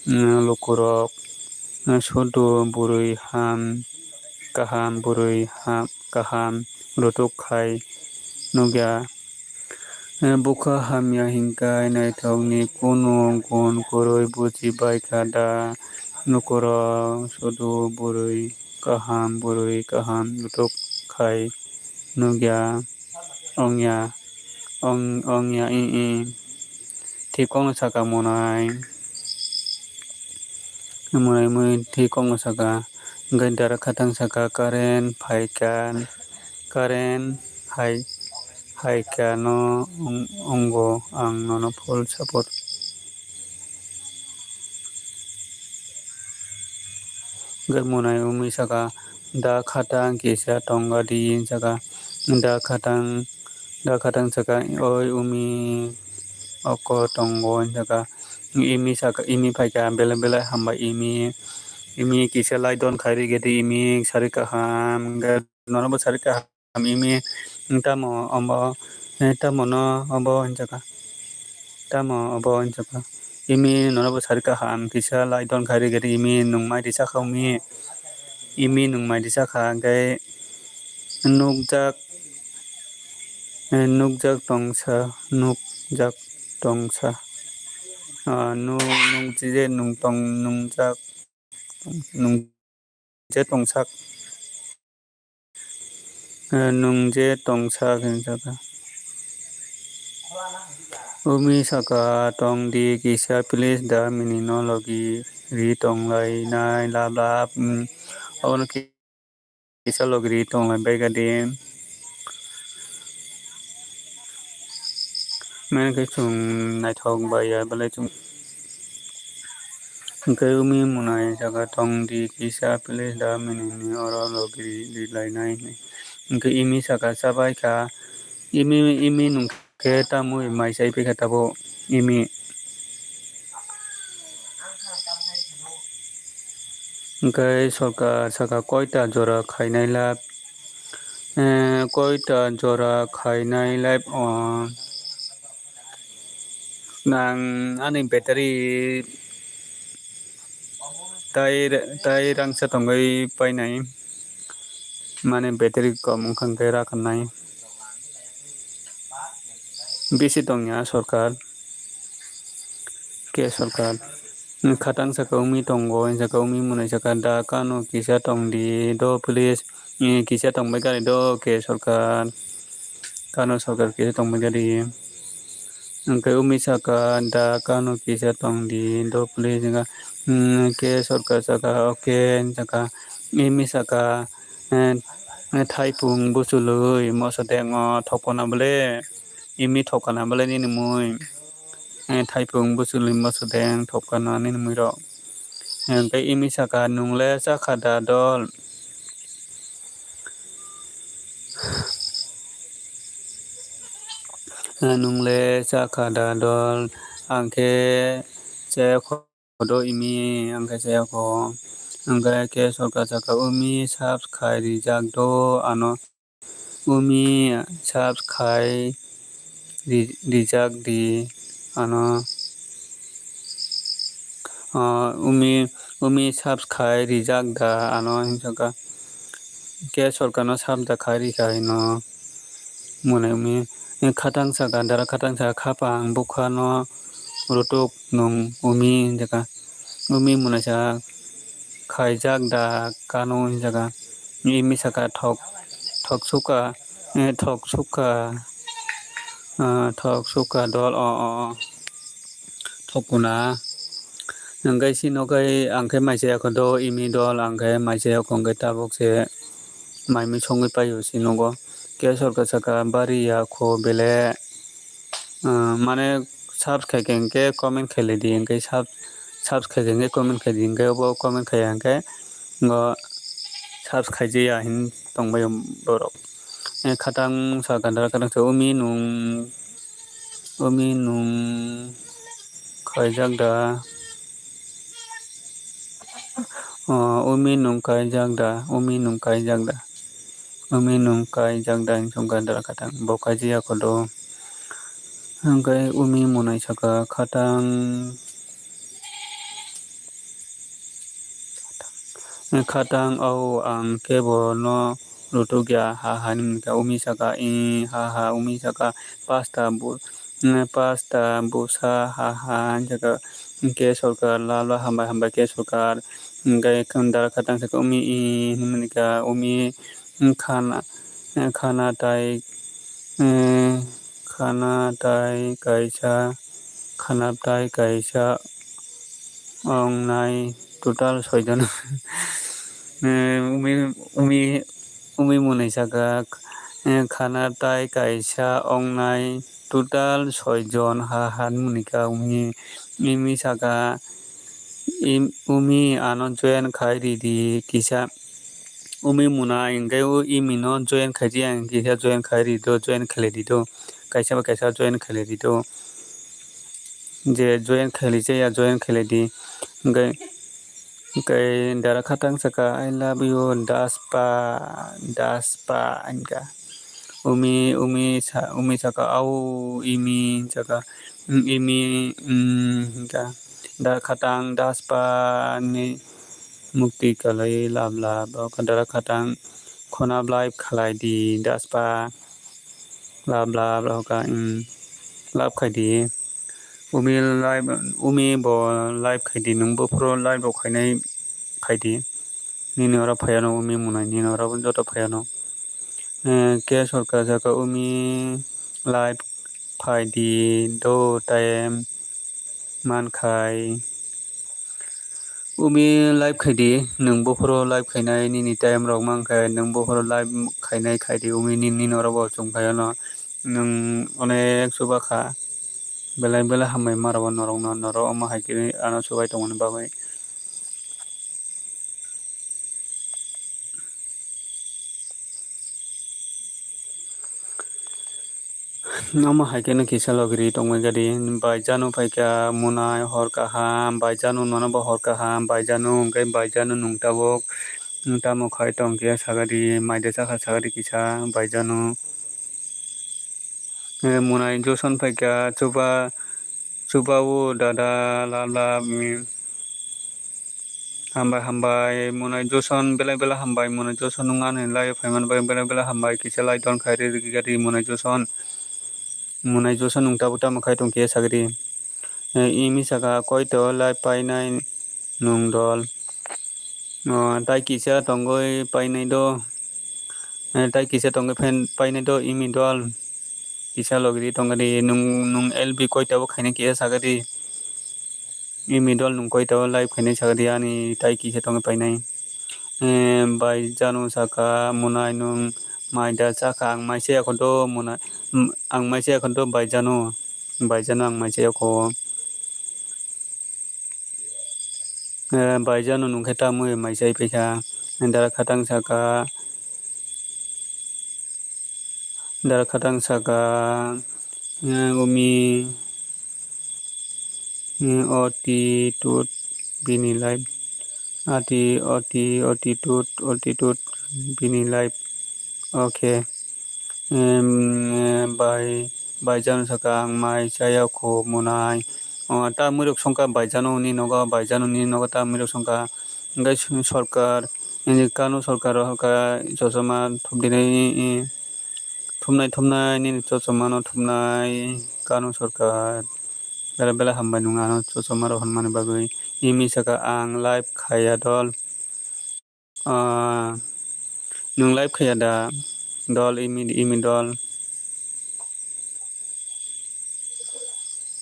mm, lukurok, mm, sudu bwrwi ham kaham bwrwi ha-, kaham rutuk khai nukya. Bwkha hamya hinkai naithokni kunu gun kwrwi buji bai kha da lukurok sudu bwrwi kaham bwrwi kaham lutuk khai nukya ongya ong ongya i i thik kokno saka mwnai mwnai mwnai thik kokno saka hwnkhe dara khatang saka current phaikha. Current hai, hai khe no wng-, wngo, ang nono full support. Hwnkhe mwnai wngwi saka, da khatang kisa tongga di, hwn saka, da khatang, da khatang saka, oi wngmi oko tongo, hwn saka, imi saka, imi phaikha, belai belai hambai imi, Imi kisa like don khai rwgedi, imi sari kaham, hwnkhe nono bo sari kaham, imi tamo obo, eh, tamo no obo hinjaka, tamo obo hinjaka, imi nono bo sari kaham, kisa like don khai rwgedi, imi nwng mai risa kha, imi, imi nwng mai risa kha, hwnkhe nukjak, eh, nukjak tongsa, nukjak tongsa, ah, nu-, nukjak, nung tong, nungjak, nung je tongsak, eh, nung je tongsak hinjaka. Umi saka tong di kisa please da mini no logi ri tong lai nai lab lab, hmm, obono ki-, kisa logi ri tong lai bai ga di. Mane khe chwng naithok bai ya belai chwng. Hwnkhe umi mwnai saka tong di kisa please da mini ni oro logi ri lainai hinwi. Hwnkhe imi saka chabai kha, imi, imi nung khe tamwi mai chai pai kha tabuk imi. Hwnkhe sorkar saka koita jora khainai lab, eh, koita jora khainai lab, oh, nang ani battery tai, tai rangsa tongwi painai, mane battery kom wngkha hwnkhe rakha nai. Bisi tongya sorkar, ke sorkar. Khatang saka umi tongo, saka umi mwnai saka da kano kisa tong di do please. Kisa tong bai gari do ke sorkar. Kano sorkar kisa tong bai gari. Hwnkhe umi saka da kano kisa tong di do please. Hwnkha, hmm, ke sorkar saka okay saka. Imi saka, eh, eh, thaipung buchului moso dengo thokona bole. Imi thokana bole nini mui. Eh, thaipung buchului moso deng thokana nini mui rok. Hwnkhe imi saka nungle chakha da dol. Nungle chakha da dol, ang khe chaya kho do imi, ang khe chaya kho. Ang khe ke sorkar saka umi subs khai rijak do ano, umi subs khai ri-, rijak di ano. Ah, umi, umi subs khai rijak da ano hinjaka. Ke sorkar no subs da khai rikha hino mwnai umi. Khatang saka dara khatang saka khapang bukha no rutuk nung umi hinjaka. Umi mwnai sa khaijak da kano hinjaka. Imi saka thok, thok suka, eh, thok suka, ah, thok suka dol o, o, o. Thokuna. Hwnkhe si nokhai ang khe mai chaya kho do imi dol ang khe mai chaya kho hwnkhe tabuk se mai mui songwi paio si nogo. Ke sorkar saka bari ya kho bele, ah, mane subs khai khe hwnkhe comment khai lai di hwnkhe sub-, subs khai khe hwnkhe comment khai di hwnkhe obo comment khai ya hwnkhe ngo subs khai je ya hin tong bai borok. Eh, khatang sa gandra khatang sa umi nung, umi nung khaijak da. Oh, umi nung kaijak da, umi nung kaijak da, umi nung kaijak da, hinkhe gandra khatang bo kaijak ya kodo. Hwnkhe umi mwnai saka khatang, khatang o ang kebo no rutuk ya ha ha hinwi kha. Umi saka i ha ha, umi saka pasta bu-, pasta busa ha ha hinwi saka. Ke sorkar la la hambai hambai ke sorkar. Hwnkhe dara khatang saka umi i hinwi kha, umi khana, khana tai, khana tai kaisa, khana tai kaisa. Ong nai total soi jon. Eh, umi, umi, umi mwnai saka, eh, khana tai kaisa ong nai total soi jon ha ha mwnai ka umi, imi saka, im-, umi ano join khai ridi kisa. Umi mwnai hwnkhe o imi no join khai ridi, ang kisa join khai ridi, join khlai ridi, kaisa ba kaisa join khlai ridi. Je join khlai chaya, join khlai di. Hwnkhe Hwnkhe dara khatang saka, "I love you, Daspa, Daspa," hinkha. Umi, Umi sa, Umi saka, "Au, Imi," saka, "Imi, mm," hinkha. Dara khatang, "Daspa," hinwi mukti kalaiwi lab lab. Dara khatang, "Khuna live khalai di, Daspa." Lab lab, lab kha, um, lab khai di. Umi live, Umi bo live khai di, nwng buphuru live rok khainai khai di. Nini oro phaiano Umi Munai, nini oro joto phaiano. Eh, K Sarkar saka Umi live phai di do time mankhai. Umi live khai di, nwng buphuru live khainai nini time rok mankhe, nwng buphuru live khainai khai di, Umi nini, nini oro bo chwng phaiano, nwng onek chuba kha, belai belai hambai ma rwgo norokno, norok omo hai khe ano chubai tongmani bagwi. Omo hai kheno kisa logi ri tongmani gari, bai jano phaikha Munai hor kaham, bai jano nono bo hor kaham, bai jano hwnkhe bai jano nwng tabuk tamo khai tong khe sakadi, maida chakha sakadi kisa bai jano. Eh, Munai joson phaikha chuba, chuba o dada lab lab, mm. Hambai, hambai, Munai Joson, belai belai hambai, Munai Joson, nwng ani live-o phaimani bagwi belai belai hambai, kisa like don khai rwgwi di, Munai Joson. Munai Joson, nwng tabuk tamo khai tong khe sagri. Eh, Imi saka, "Koi to live painai nwng dol?" Oh, tai kisa tongwi painai do. Eh, tai kisa tongwi phan-, painai do, Imi dol. Kisa logi di tongdi, nwng, nwng L B koi tabo khainai kisa sagri. Imi dol nwng koi tabo live khainai sagdi ani tai kisa tongwi painai. Eh, bai jano saka Munai nwng maida chakha ang maisa yakho do Munai, mm, ang maisa yakho do bai jano, bai jano ang maisa yakho. Eh, bai jano nwng khe tamwi maisa paikha. Dara khatang saka, Dara khatang saka, eh, Umi, eh, oti tut bini live, ati, oti, oti tut, oti tut bini live. Okay. Em, eh, bai, bai jano saka ang mai chaya kho Munai. O, ta mwrwk songkha bai jano ni nogo, bai jano ni nogo ta mwrwk songkha. Hwnkhe sorkar, eh, Kano sorkar o hakha chochoma thumdinai, eh, Thumnai, thumnai, nini chochomano thumnai, Kano sorkar. Belai belai hambai nwng ano chochoma rw hwnmani bagwi. Imi saka ang live khaiya dol. Ah, nwng live khaiya da dol, imi, imi dol.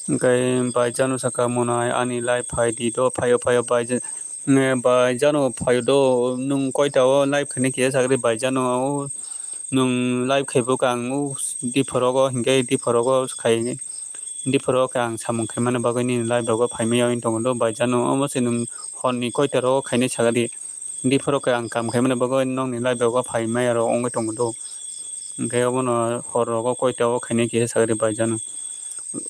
Hwnkhe bai jano saka Munai ani live phai di do, phaio, phaio bai ja-, ne bai jano phaio do, nwng koi ta o live khainai kisa sagri bai jano o. Nwng live khai bo khe ang o diphorogo hinkhe diphorogo khai, diphorogo khe ang samung khaimani bagwi nini live rogo phaimaya wng tongo do bai jano. Omo se nwng horni koita rogo khainai sagadi, diphorogo khe ang kam khaimani bagwi nokni live rogo phaimaya rok wngwi tongo do. Hinkhe obono hor rogo koita o khainai kisa sagadi bai jano.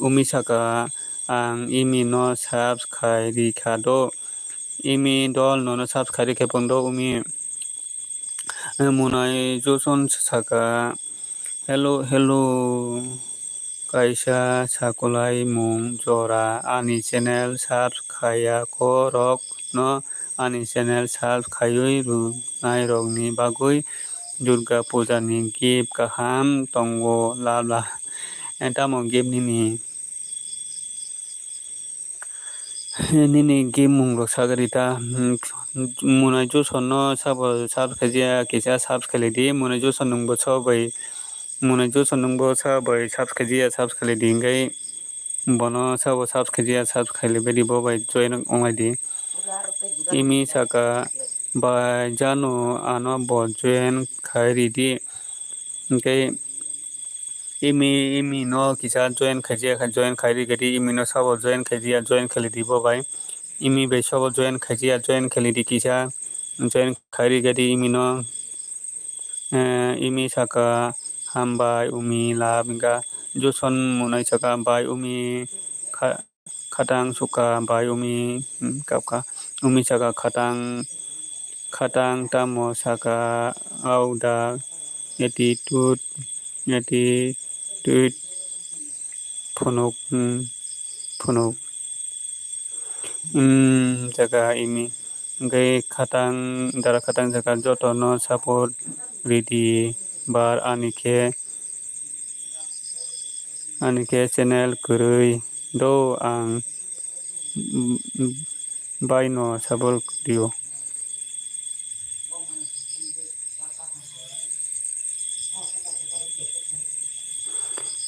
Umi saka ang imi no subs khai ri kha do. Imi dol nono subs khai ri khe pon do umi. Munai Joson saka, "Hello, hello, kaisa sakolai mung jora ani channel subs khaiya kho rok no ani channel subs khaiwi rwnai rok ni bagwi Durga Puja ni gift kaham tongo, lab lab." Tamo gift nini? Nini gift mung rok sagari ta, hmm, Munai Joson no sabo subs khaijaya kisa subs khailai di, Munai Joson nwng bo sabo bai, Munai Joson nwng bo sabo bai subs khaijaya subs khailai di, hinkhe bono sabo subs khaijaya subs khailai bai di, bo bai join wnglai di. Imi saka bai jano ano bo join khai ri di, hinkhe Imi, imi no kisa join khaijaya kha, join khai ri gadi, imi no sabo join khaijaya, join khaili di bo bai. Imi bai sabo join khaijaya, join khaili di kisa, join khai ri gadi imi no. Eh, imi saka hambai umi lab hinkha Joson Munai saka bai umi kha-, khatang sukha bai umi, hmm, kapkha. Umi saka khatang, khatang tamo saka au da attitude, attitude phunuk, phunuk. Umi saka imi. Hwnkhe khatang, dara khatang saka jotono support ridi bar ani khe. Ani khe channel kwrwi do ang baino support rio.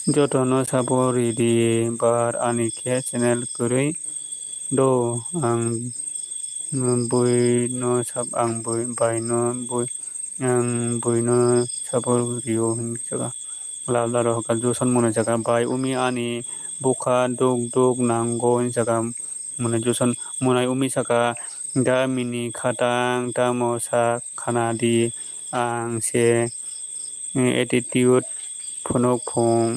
Jotono support ridi bar ani khe channel kwrwi do ang buino sap ang bui baino bui ang buino support rio hinwi saka. Lab laro hwnkha Joson mwnai saka bai umi ani bukha duk duk nango hinwi saka mwnai Joson mwnai umi saka damini khatang tamo sa khana di ang se attitude phunuk phung.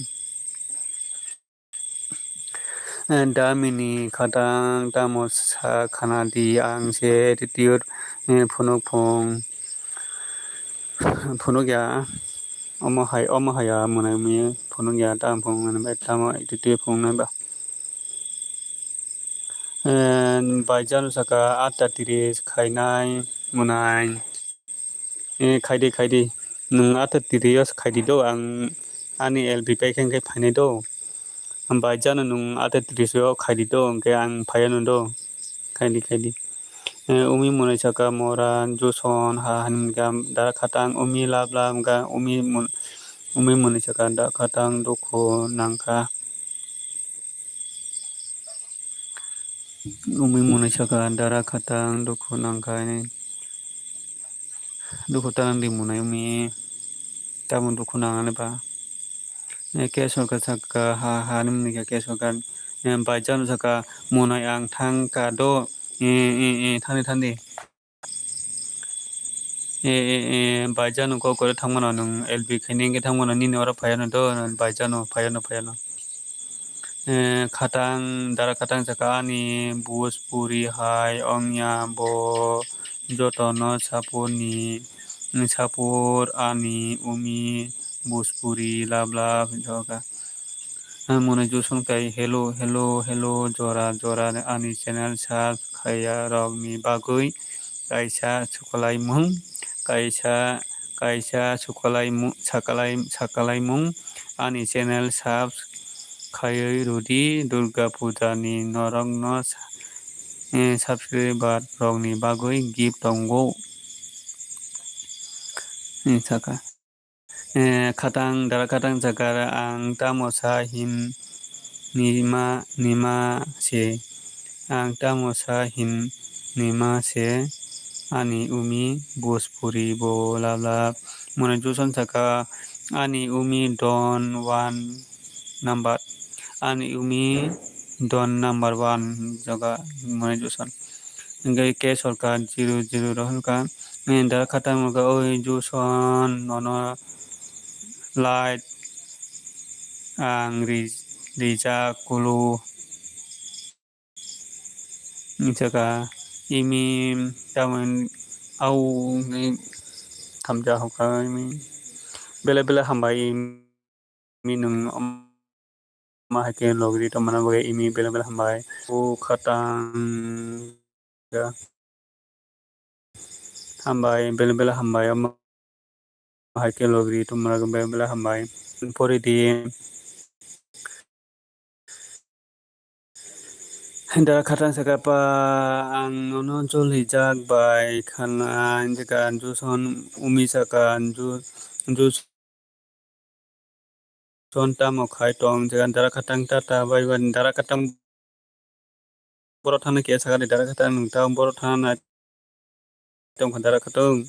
Damini khatang tamo sa khana di ang se attitude phunuk phung phunuk ya omo hai omo haya mwnai mwnai phunuk ya tamo phung mwnai bai tamo attitude phunuk nai ba. Baijano saka atta tiris khainai mwnai. Khaidi khaidi nwng atta tiris khaidi do ang ani L B paikha hwnkhe phainai do. Baijano nwng atta tiris o khaidi do hwnkhe ang phaiano do. Khaidi khaidi. Umi mwnai saka mora Joson ha hanimkha dara khatang umi lab lab wngkha umi mwnai saka dara khatang dukhu nangkha. Umi mwnai saka dara khatang dukhu nangkha hinwi. Dukhu ta nang di mwnai umi tamo dukhu nang ani ba. Ke sorkar saka ha ha ni mwnai khe ke sorkar baijano saka mwnai ang thang ka do thani thani. Baijano kok kwrwi thangmano nwng L B khaini wngkhe thangmano nini oro phaiano do baijano phaiano phaiano. Khatang dara khatang saka ani buj puri hai ongya bo jotono sapurni sapur ani umi buj puri lab lab hinwi saka. Mwnai Joson kai hello hello hello jora jora ani channel sub khaiya rokni bagwi kaisa sukwlaimung kaisa kaisa sukwlaimung sakwlai sakwlaimung ani channel sub khaiwi rwdi Durga puja ni norokno subscriber rokni bagwi gift tongo. Hinwi saka. Khatang dara khatang saka ang tamo sa hin nima nima se ang tamo sa hin nima se ani umi buj puri bo lab lab mwnai Joson saka ani umi don one number ani umi don number one jaga mwnai Joson. Hwnkhe ke sorkar zero zero rohorkha. Dara khatang wngkha oi Joson nono light ang rijak kulu. Wngkha imi tamoni au wngwi thamja hokha imi belai belai hambai imi nwng ma hai khe logri tongmani bagwi imi belai belai hambai. O khatang hambai belai belai hambai omo hai khe logri tongmani bagwi belai belai hambai. Pori di. Dara khatang saka pa ang nono jolijak bai khana hinjaka Joson umi saka Joson tamo khai tong hinjaka dara khatang tata bai dara khatang borok thangna khe sakani dara khatang nwng tamo borok thangna tongkha dara khatang.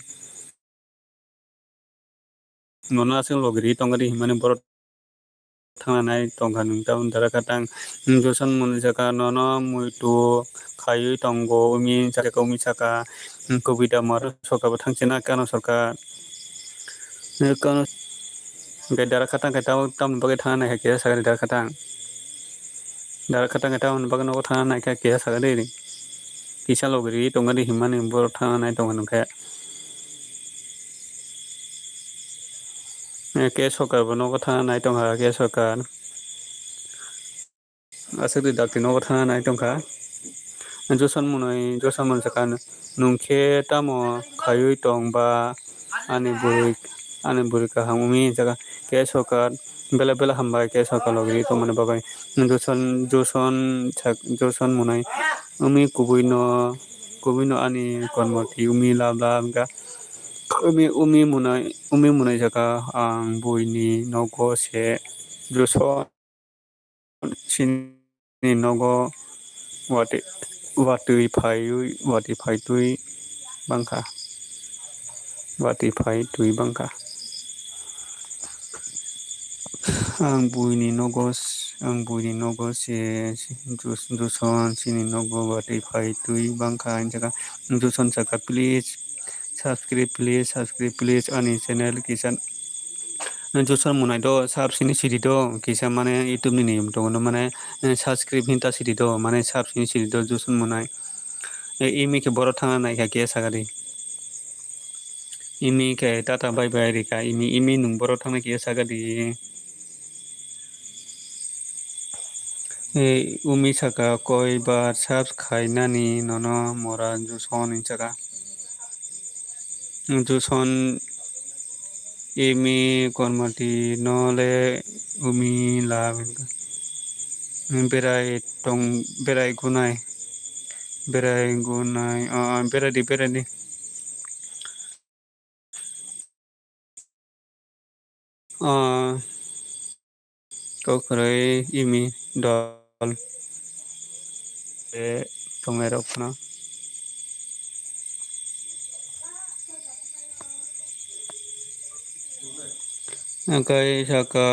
Nono aswk logiri tongkha di hinmani borok thangna nai tongkha nwng tamo dara khatang. Nwng Joson mwnwi saka nono muitu khaiwi tongo umi saka umi saka kubui da maro sorkar bo thangchina kano sorkar. Kano hwnkhe dara khatang khe tamo tamoni bagwi thangna naikha kisa sakani dara khatang. Dara khatang khe tamoni bagwi nogo thangna naikha kisa sakani. kisa logri tongani himani borok thana nai tongo nungkhe. Eh, K Sokar bo nogo thana nai tongkha, K Sokar. Aswk ri dakti nogo thana nai tongkha. Joson mwnwi, Joson mwnwi sakha, "Nwng khe tamo khaiwi tong ba ani bwrwi, ani bwrwi kaham wngwi?" Hinwi sakha K Sokar, "Belai belai hambai K Sokar logri tongmani bagwi." Joson, Joson sak-, Joson mwnwi, "Wngwi kubui no, kubui no ani kormo twi wngwi lab lab wngkha." Wngwi, wngwi mwnwi, wngwi mwnwi sakha, "Ang buini nogo se Joson." Chini nogo watwi, watwi phaiwi, watwi phaitwi bangkha. Watwi phaitwi bangkha. Ang buini nogo s-, ang buini nogo se, se, Jus-, Juson chini nogo watwi phaitwi bangkha hinjakha. Juson sakha, "Please subscribe, please subscribe, please ani channel kisa." Joson mwnwi do sub sini sidi do kisa mane YouTube ni niyom tongo no mane, eh, subscribe hinta sidi do mane sub sini sidi do Joson mwnwi. Eh, imi khe borok thangna naikha khe sakha di. Imi khe tata bye bye rikha imi, imi nwng borok thangna khe sakha di. Eh, umi sakha koi bar subs khainani nono mora Joson hinwi sakha. Joson imi kormoti no le umi la berai tong, berai gunai, berai gunai, ah, berai di, berai di. Ah, kok kwrwi imi dol. Eh, tongnai rok phano. Hwnkhe sakha,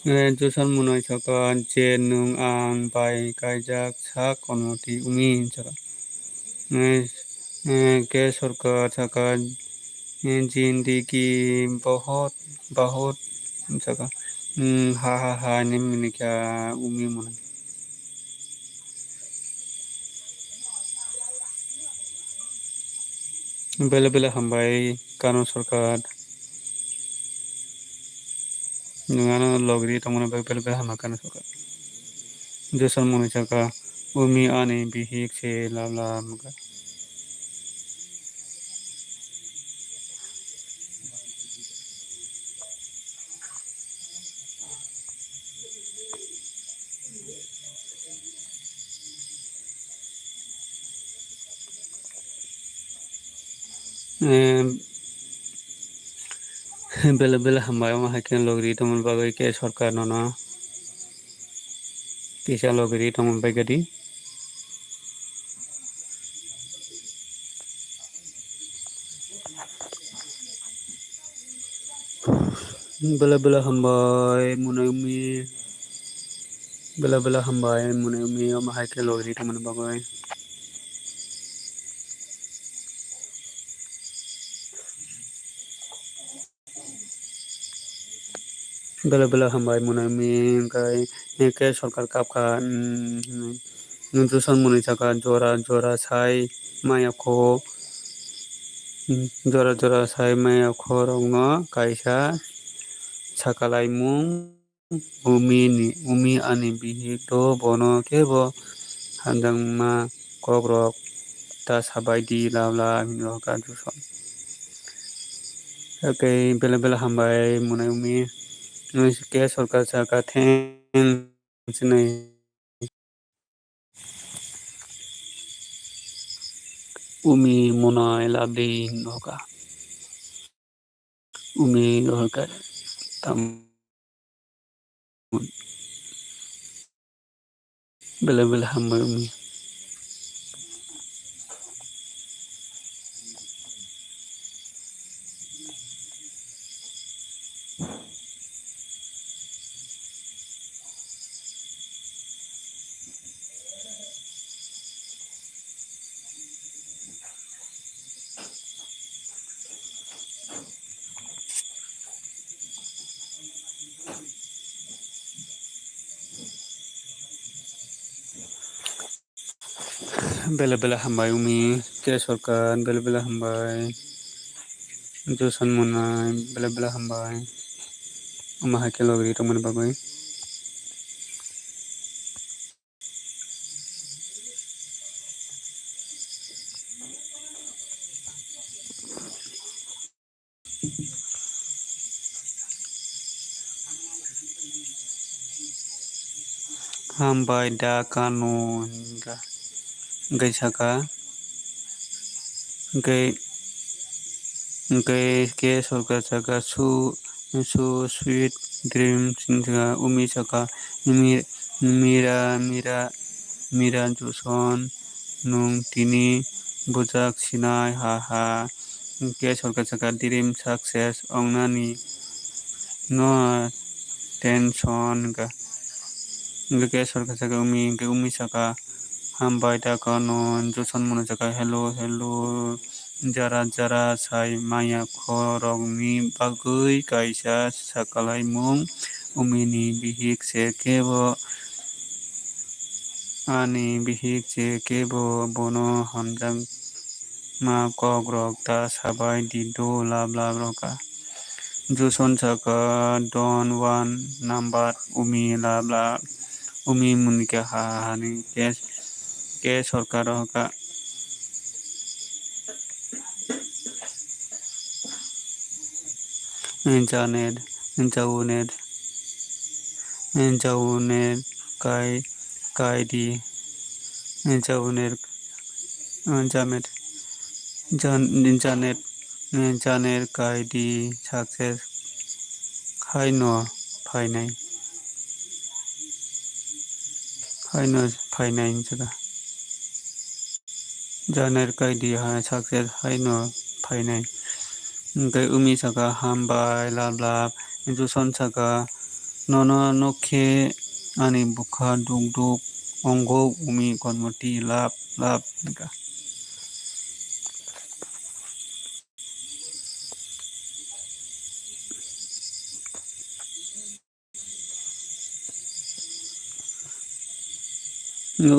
eh, Joson mwnwi sakha, "Je nwng ang bai kaijak sak kono twi wngmi," hinwi sakha. Eh, eh, K Sokar sakha, eh, "Jindagi bahut, bahut," hinwi sakha. Hmm, ha, ha, ha, hinwi minikha wngmi mwnwi. Belai belai hambai Kano Sokar. Nwng ano logri tongmani bagwi belai belai hambai Kano Sokar. Joson mwnwi sakha, "Umi ani bihik se lab lab wngkha." Em, belai belai hambai, omo hai khe logri tongmani bagwi khe Sokar nono kisa logri tongmani bagwi di. Belai belai hambai mwnwi wngmi. Belai belai hambai mwnwi wngmi, omo hai khe logri tongmani bagwi. Belai belai hambai mwnwi wngmi, hwnkhe, hwnkhe Sokar kapkha, mm, Joson mwnwi sakha, "Jora jora sai maya kho, mm, jora jora sai maya kho rokno kaisa sakalaimung, umi ni, umi ani bihik do bono kebo hamjakma kokrok ta sabai di lab lab," hinwi sakha Joson. Hwnkhe belai belai hambai mwnwi wngmi, K Sokar sakha, "Thanks." Chini umi mwnwi lab di hinwi sakha. Umi hwnkhe tam belai belai hambai umi. Bele bele hambai umi, K Sorkar, bele bele hambai. Joson Monai, bele bele hambai. Omo hai khe logri tongmani bagwi. Hambai da kano hinga, hingai saka, hingai, hingai K Sorkar saka, "So, so sweet dreams," hinga, umi saka, "Mira, mira, mira, Joson, nwng tini bujak sinai, ha ha." K Sorkar saka, "Dream success wngnani no tension," hinga. Hinga K Sorkar saka, umi, hinga umi saka, "Hambai da kano." Joson Monai saka, "Hello, hello, jara, jara sai maya khorokni bagwi kaisa sakalaimung, umini bihik se kebo." Ani bihik je kebo bono hamjakma kokrok ta sabai di do, lab lab rwkha. Joson saka, "Don't want number," umi lab lab, umi munikhe ha ha ni K, K Sorkar rwkha. Janet, Jaunet, Jaunet kai, kaidi, Jaunet, Jamet, Jan-, Janet, Janet kaidi success haino phainai, haino phainai hinjada. Janer kaidi hai success haino phainai. Hwnkhe umi saka, "Hambai, lab lab." Joson saka, "Nono nukhe ani bwkha duk duk ongo, umi kormoti lab lab," hinka.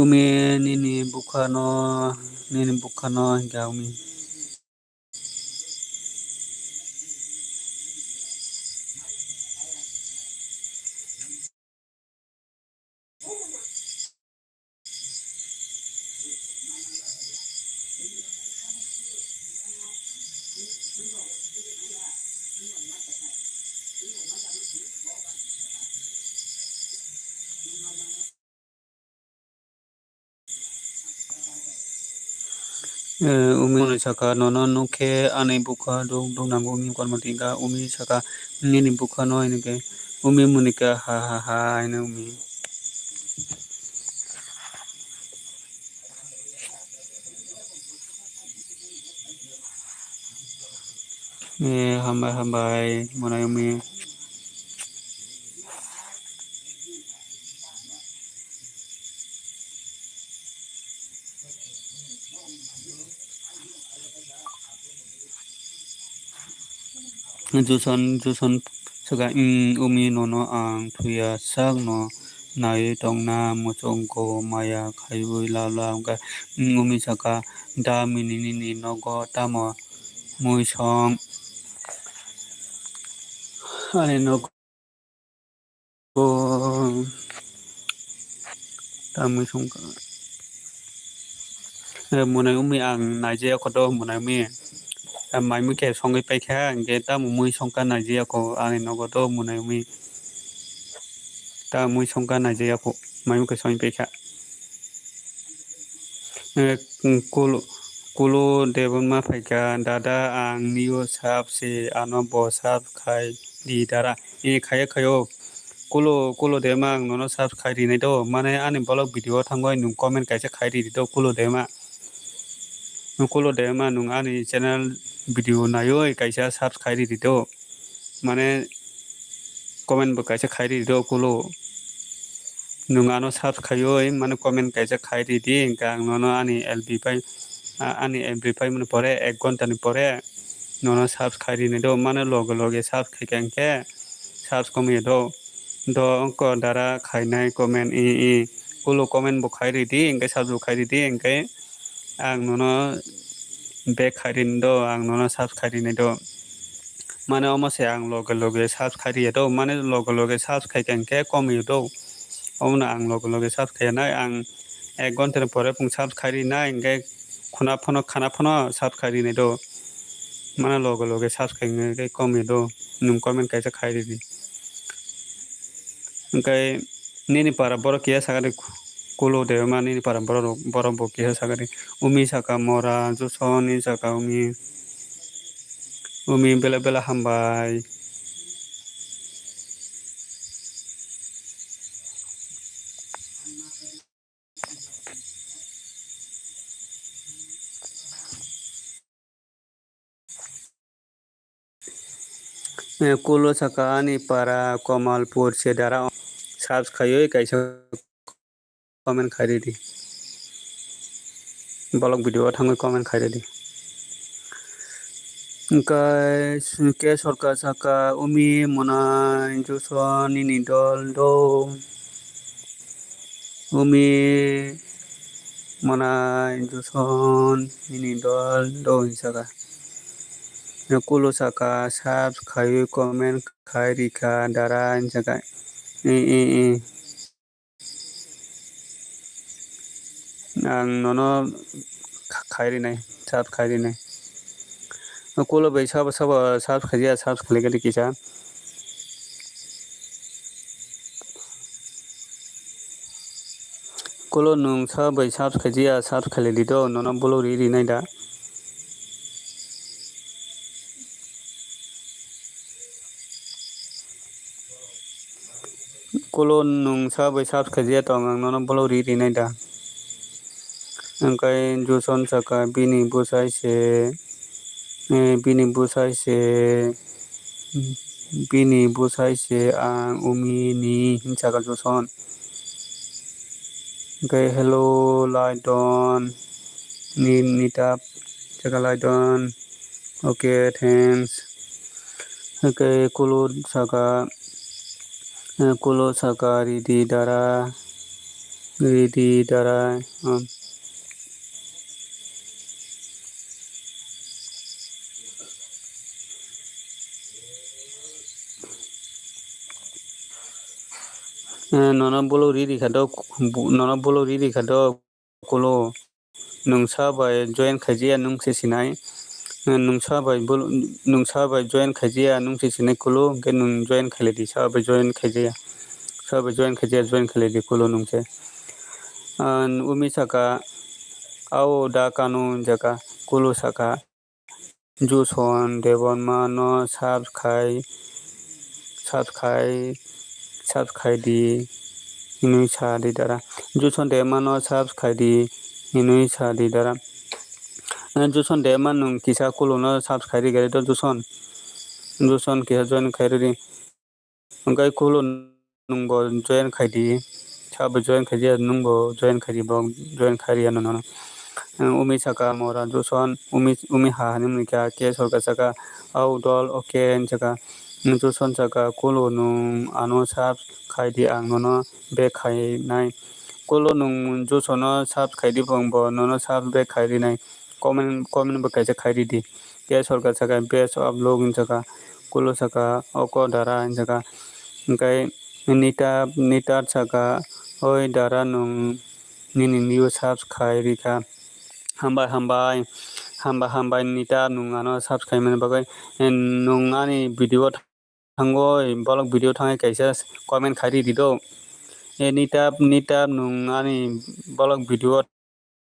Umi nini bwkhano, nini bwkhano hinka umi. Eh, umi mwnwi saka, "Nono nukhe ani bwkha duk duk nango," umi kormoti hinka. Umi saka, "Nini bwkhano," hinwi khe umi mwnwi khe, "Ha ha ha," hinwi umi. Eh, hambai, hambai, mwnai umi. Joson, Joson saka, "Ing, umi nono ang thuya sakno naiwi tongna muchungo maya khaiwi lab lab," hwnkhe, ing, umi saka, "Da mini nini nogo tamo mui song?" Ani nogo. O, tamwi songkha. Eh, mwnai umi ang naijaya kho do, mwnai umi. Eh, mai mui khe songwi paikha, hwnkhe tamo mui songkha naijaya kho, ani nogo do, mwnai umi. Tamo mui songkha naijaya kho, mai mui khe songwi paikha. Eh, kulo, kulo Debbarma phaikha, "Dada, ang nio sub se, ano bo sub khai di dara." Eh, khaiya, khaio. Kulo, kulo Debbarma, ang nono sub khai rinai do. Mane ani vlog video o thangwi nwng comment kaisa khai ridi do, kulo Debbarma. Kulo Debbarma, nwng ani channel video naiwi kaisa sub khai ridi do. Mane comment bo kaisa khai ridi do, kulo. Nwng ano sub khaiwi, mane comment kaisa khai ridi, hwnkhe ang nono ani L B pai, a-, ani L B paimani pore, ek ghonta ni pore, nono sub khai rinai do, mane loge loge sub khaikha hwnkhe, sub komwi do. Do wngkha dara khainai comment, i, i, kulo comment bo khai ridi, hwnkhe sub bo khai ridi, hwnkhe ang nono back khai rini do, ang nono subscribe rinai do. Mane omo se ang loge loge subscribe riya do, mane loge loge subscribe khe hwnkhe kom rw do. Omono ang loge loge subscribe khainai, ang ek ghonta ni pore phung subscribe rinai, hwnkhe khuna phano, khana phano subscribe rinai do. Mane loge loge subscribe hwnkhe kom rw do, nwng comment kaisa khai ridi. Hwnkhe nini para borok kiya sakani kulo de ma nini para borok, borok bo kiya sakani. Umi saka mora, Joson ni saka umi. Umi bela bela hambai. Eh, kulo saka ani para Komalpur se dara subscribe khaiwi kaisa comment khai ridi. Bolok video o thangwi comment khai ridi. Hwnkhe ke sorkar saka umi monai Joson nini dol do. Umi monai Joson nini dol do hinwi saka. Kulo saka subscribe khaiwi comment khai rikha dara hinwi saka. I, i, i. Ang nono kha-, khai rinai, subscribe khai rinai. Kulo bai sabo sabo subscribe khaijaya, subscribe khaikhe kisa. Kulo nwng sabo bai subscribe khaijaya, subscribe khailai di do, nono bolok ri rinai da. Kulo nwng sa bai subscribe khaijaya tong, ang nono bolok ri rinai da. Hwnkhe Joson saka bini bwsai se, eh, bini bwsai se, bini bwsai se ang umi ni hinwi saka Joson. Hwnkhe hello Laidon ni, nitap saka Laidon. Okay, thanks. Hwnkhe kulo saka, eh, kulo saka ridi dara, ridi dara, um. Eh, nono bolok riri kha do, nono bolok riri kha do. Kulo, nwng sa bai join khaijaya nwng se sinai. Nwng sa bai bul-, nwng sa bai join khaijaya nwng se sinai kulo, hwnkhe nwng join khailai di, sa bai join khaijaya. Sa bai join khaijaya, join khailai di kulo nwng se. Ang umi saka, ao da kanu jaka, kulo saka. Joson Debbarma no subscribe, subscribe, subscribe di hinwi sa di dara. Joson Debbarma no subscribe di hinwi sa di dara. Eh, Joson Debbarma nwng kisa kulo no subscribe ri gari do Joson. Joson kisa join khai ridi. Hwnkhe kulo nwng bo join khai di. Sabo join khai di, nwng bo join khai di, bo join khai riya nono. Umi saka mora Joson, umi, umi ha hinwi kha, ke sorkar saka, au dol, okay, hinwi saka. Joson saka, kulo nwng ano sub khai di, ang nono back khai nai. Kulo nwng Joson no sub khai di, bo nono sub back khai ri nai. Comment, comment bo kaisa khai ridi. Ke sorkar saka best of luck hinwi saka, kulo saka oko dara hinwi saka. Hwnkhe nita, nitar saka, oi dara nwng nini new subs khai rikha. Hambai, hambai, hambai, hambai nita nwng ano subs khaimani bagwi. Nwng ani video thangwi, bolok video thangwi kaisa comment khai ridi do. E nita, nita nwng ani bolok video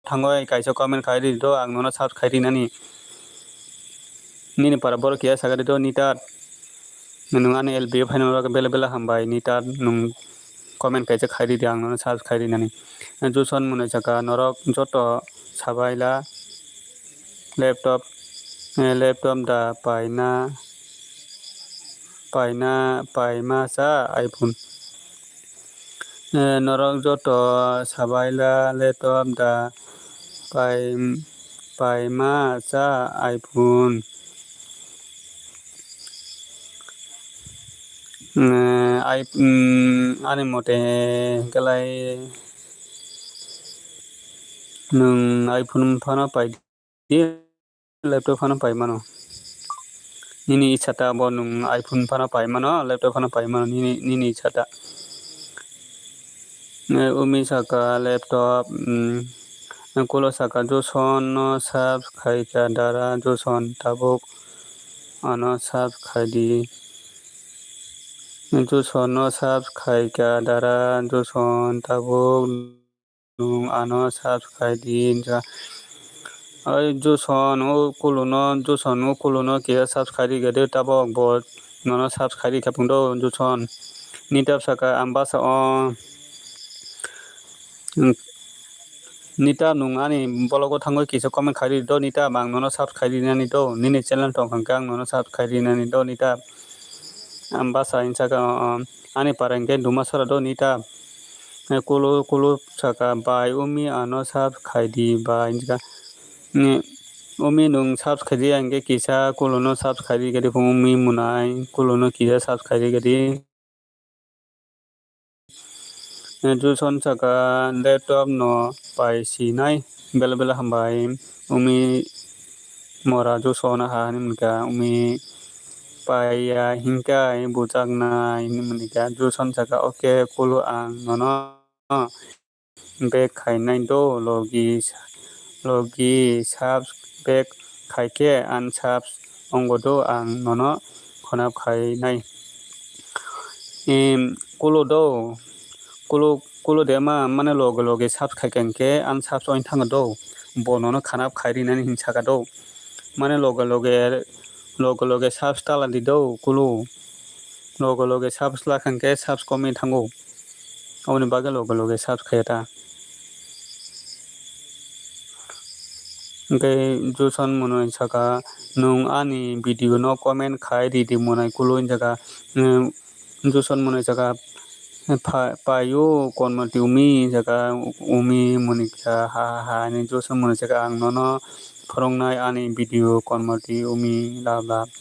thangwi kaisa comment khai ridi do, ang nono search khai rinani. Nini para borok kiya saga ridi do nita. Nwng ani L B o phaina bagwi bela bela hambai nita nwng comment kaisa khai ridi, ang nono search khai rinani. Joson mwnwi saka norok joto sabaila laptop, eh, laptop da paina, paina, paima sa iPhone. Eh, norok joto sabaila laptop da pai, paima sa iPhone. Eh, ai, mm, ani mote kelai Nwng iPhone phano pai di, laptop phano pai mano. Nini ichha ta bo nwng iPhone phano pai mano, laptop phano pai mano, nini, nini ichha ta. Eh, Umi saka laptop, mm, Kulo saka Joson no sub khaikha dara, Joson tabuk ano sub khaidi. Joson no sub khaikha dara, Joson tabuk nwng ano subscribe di hinjak. Oi Joson o Kuluno, Joson o Kuluno kisa subscribe rikha de tabok bo nono subscribe rikha phungdo Joson. Nita saka ang basa o, nita nwng ani vlog o thangwi kisa comment khai ridi do nita, ang nono subscribe rinani do, nini channel tong kha hwnkhe ang nono subscribe rinani do nita. Ang basa hinjak ani para hwnkhe Dumasora do nita. Kulu, Kulu saka, "Bai, Umi ano subs khaidi bai," hinjak. Umi nwng subs khaidi, ang khe kisa Kuluno subs khaidi, gadi phung Umi mwnai, Kuluno kisa subs khaidi, gadi. Joson saka, "Laptop no pai sinai, bela bela hambai, Umi mora Joson ha," hinwi mwnka, Umi paiya hinkai bujaknai, hinwi mwnka, Joson saka, "Oke, Kulu, ang nono back khainai do, logi, logi subs back khaikhe unsubs wngo do, ang nono khwnap khainai." Em, Kulu do, Kulu, Kulu de ma, mane loge loge subs khaikha hwnkhe unsubs wng thango do, bo nono khwnap khai rinani hinwi saka do, mane loge loge, loge loge subs tala di do, Kulu. Loge loge subs lakha hwnkhe subs komwi thango. Aboni bagwi loge loge subs khaiya ta. Hwnkhe Joson mwnwi saka, "Nwng ani video no comment khai ridi mwnai Kulu," hinjak. Joson mwnwi saka, "Pha-, paio konmoti Umi," hinjak, Umi mwnwi kisa ha ha ha hinwi Joson mwnwi saka, "Ang nono phwrwngnai ani video konmoti Umi love love."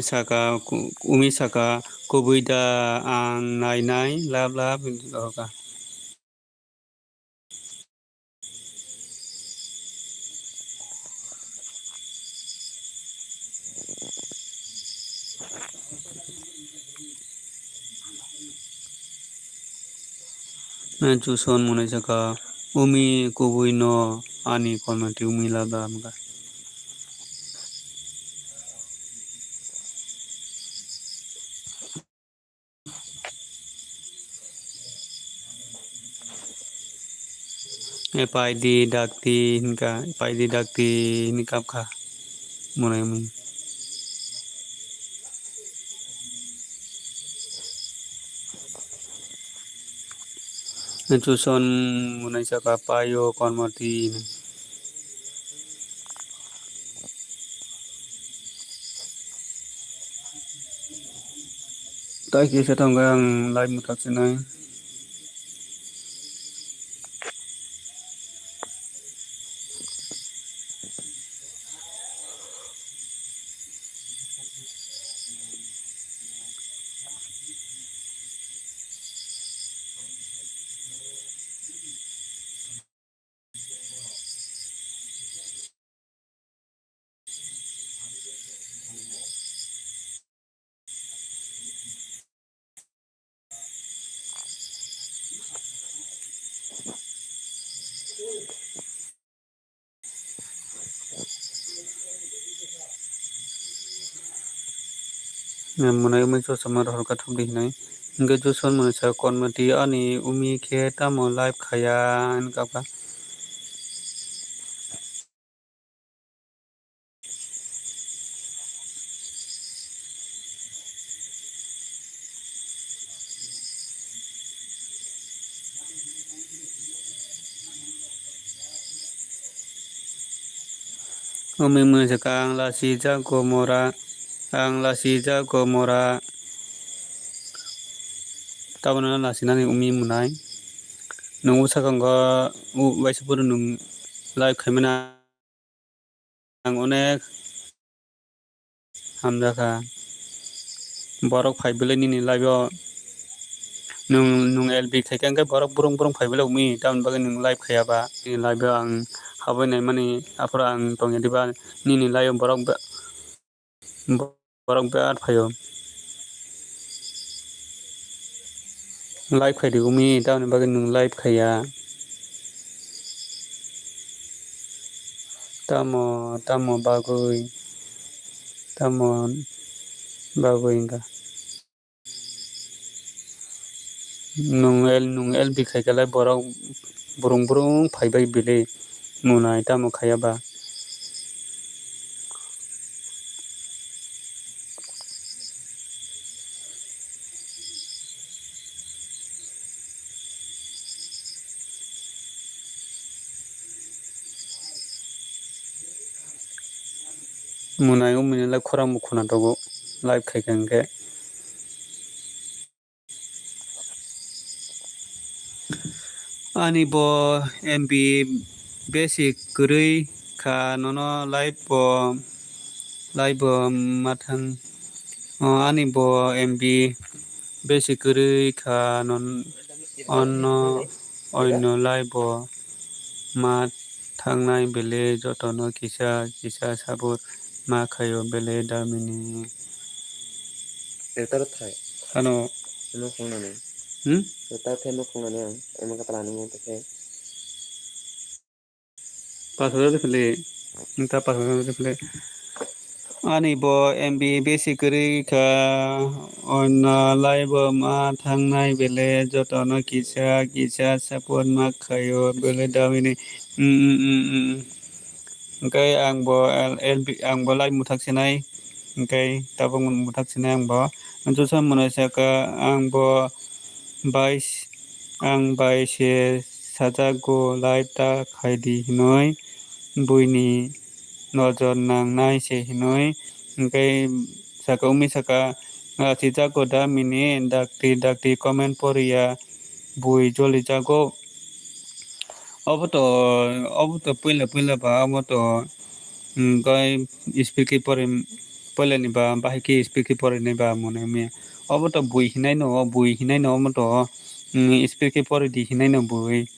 Saka, Umi saka, "Kubui da ang nai nai love love," hinwi saka. Joson mwnwi saka, "Umi kubui no ani konmoti Umi love love," hinwi saka. E paidi dakti hinka, paidi dakti hinwi kapkha mwnai mwnwi. Joson mwnwi saka paio konmoti hinwi. Tai kisa thangkhe ang live mwthak sinai. Mwnai umi chosma rohor kha thumdi hinwi. Hwnkhe Joson mwnwi sa, "Konmoti ani umi khe tamo live khaya?" hinwi kapkha. Umi mwnwi se ka ang lasi jago mora, ang lasi jago mora. Tabano lasinani umi mwnai. Nung bwsakang o, u-, waisa phuru nung live khaimani ang onek hamjakha. Borok phai belai nini live o. Nung, nung L B khaikha hwnkhe borok brung brung phai belai umi, tamoni bagwi nung live khaiya ba. Nini live o ang habwi naimani, aphuru ang tongya diba, nini live o borok ba-, borok birat phaio. Live khai di umi, tamoni bagwi nwng live khaiya. Tamo, tamo bagwi, tamo bagwi wngkha. Nwng L, nwng L B khai khe lai borok brung brung phai bai bili mwnai tamo khaiya ba. Mwnai wngmani lai khorang bo khuna tongo live khai kha hwnkhe. Ani bo M B besi kwrwi kha, nono live bo, live bo ma thang. O, ani bo M B besi kwrwi kha, non-, onno, oino live bo ma thangnai bele jotono kisa kisa sabur ma khaio bele damini. Etar thai. Ano. Ano khongnani. Hmm? Etar thai no khongnani ang. Emo kata lani mo thai. Pas hajar de phele. Nta pas hajar de phele. Ani bo M B besi kwrwi kha, oino live bo ma thangnai bele jotono kisa kisa support ma khaio bele damini. Mm, mm, mm, mm. Hwnkhe ang bo L-, L B, ang bo live mwthak sinai, hwnkhe tabuk mwthak sinai ang bo. Josa mwnwi saka ang bo bai, ang bai se sajago live ta khaidi hinwi buini nojor nangnai se hinwi. Hwnkhe saka wngwi saka, "Achijago da mini dakti dakti comment poriya bui jolijago." Obo to, obo to puila puila ba, obo to, mm, gai speed khe pore, puila ni ba, bahai khe speed khe pore nai ba mone me. Obo to bui hinai no, bui hinai no, obo to, mm, speed khe pore di hinai no bui.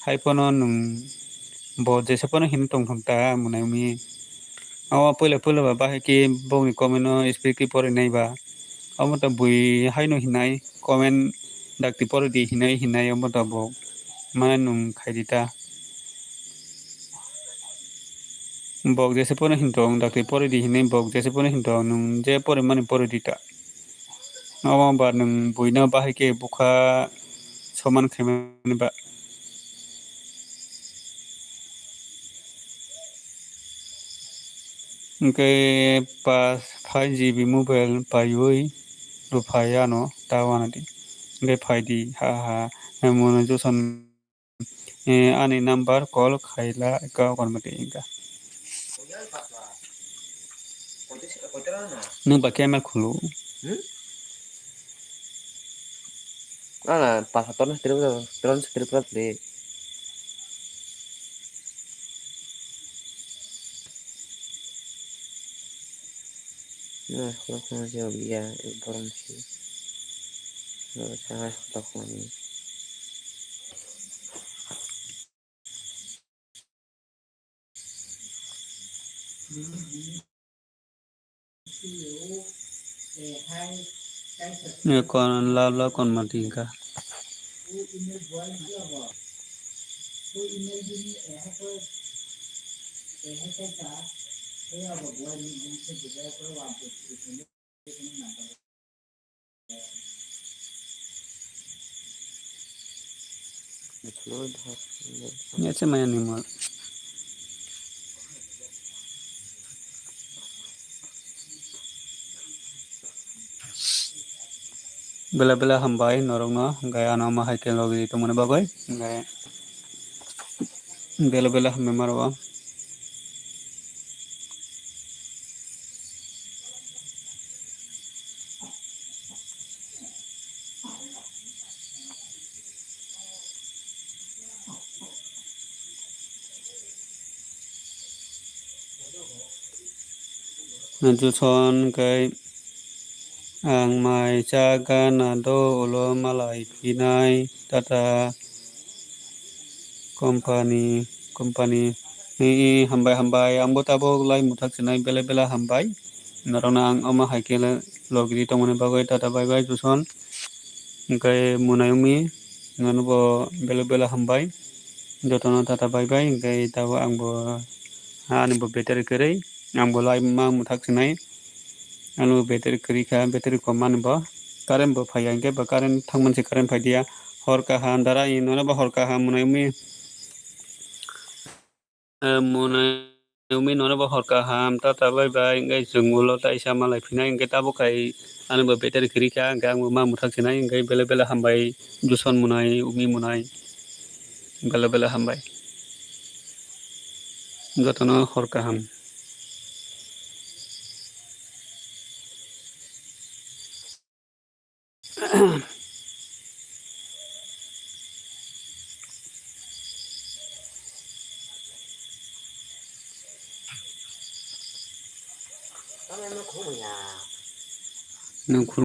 Hai phano nwng bo jesa phano hino tong thok ta mone me. Obo puila puila ba, bahai khe bokni comment no speed khe pore nai ba. Obo to bui haino hinai, comment dakti pore di hinai hinai obo to bo. Mane nwng khai di ta. Bok jesa phano hin tong, dakti pore di hinai bok jesa phano hin tong, nwng je pore mani pore di ta. Obo ba nwng buino bahai khe bukha soman khaimani ba. Hwnkhe pas five G B mobile paiwi rw phai ano ta wanadi. Hwnkhe phai di, ha, ha, ha, mono joson, eh, ani number call khaila ka konmati hwnkha. Nwng ba camera khulu. Hmm? Ala, pas hator na tripura, tripura, tripura, tri. Na, khulok khulok je obiya, borom si. Na, sa, khulok khulok ni. Ye kon la la kon ma tingka. Nya se maya ni mal. Bela bela hambai norokno, hwnkhe ano ma hai khe logi tongmani bagwi, hwnkhe bela bela hambai ma rwo. Juson khe ang mai cha gana do ulo malai phinai Tata company, company. Ee, hambai, hambai. Ang bo tabuk lai mwthak sinai bela bela hambai. Norokno ang omo hai khe logiri tongmani bagwi Tata bye bye Juson. Hwnkhe Munai Umi nono bo bela bela hambai. Jotono Tata bye bye. Hwnkhe tabuk ang bo ani bo battery kwrwi. Ang bo lai ma mwthak sinai. Ano battery kwrwi kha, battery kom mani bo. Current bo phaiya, hwnkhe bo current thangmani se current phaidiya. Hor kaham, dara, nono bo hor kaham Munai Umi. Eh, Munai Umi nono bo hor kaham, Tata bye bye, hwnkhe chwng ulo taisa malai phinai, hwnkhe tabuk khai ano bo battery kwrwi kha, hwnkhe ang bo ma mwthak sinai, hwnkhe bela bela hambai, Juson Munai, Umi Munai, bela bela hambai. Jotono hor kaham. Nwng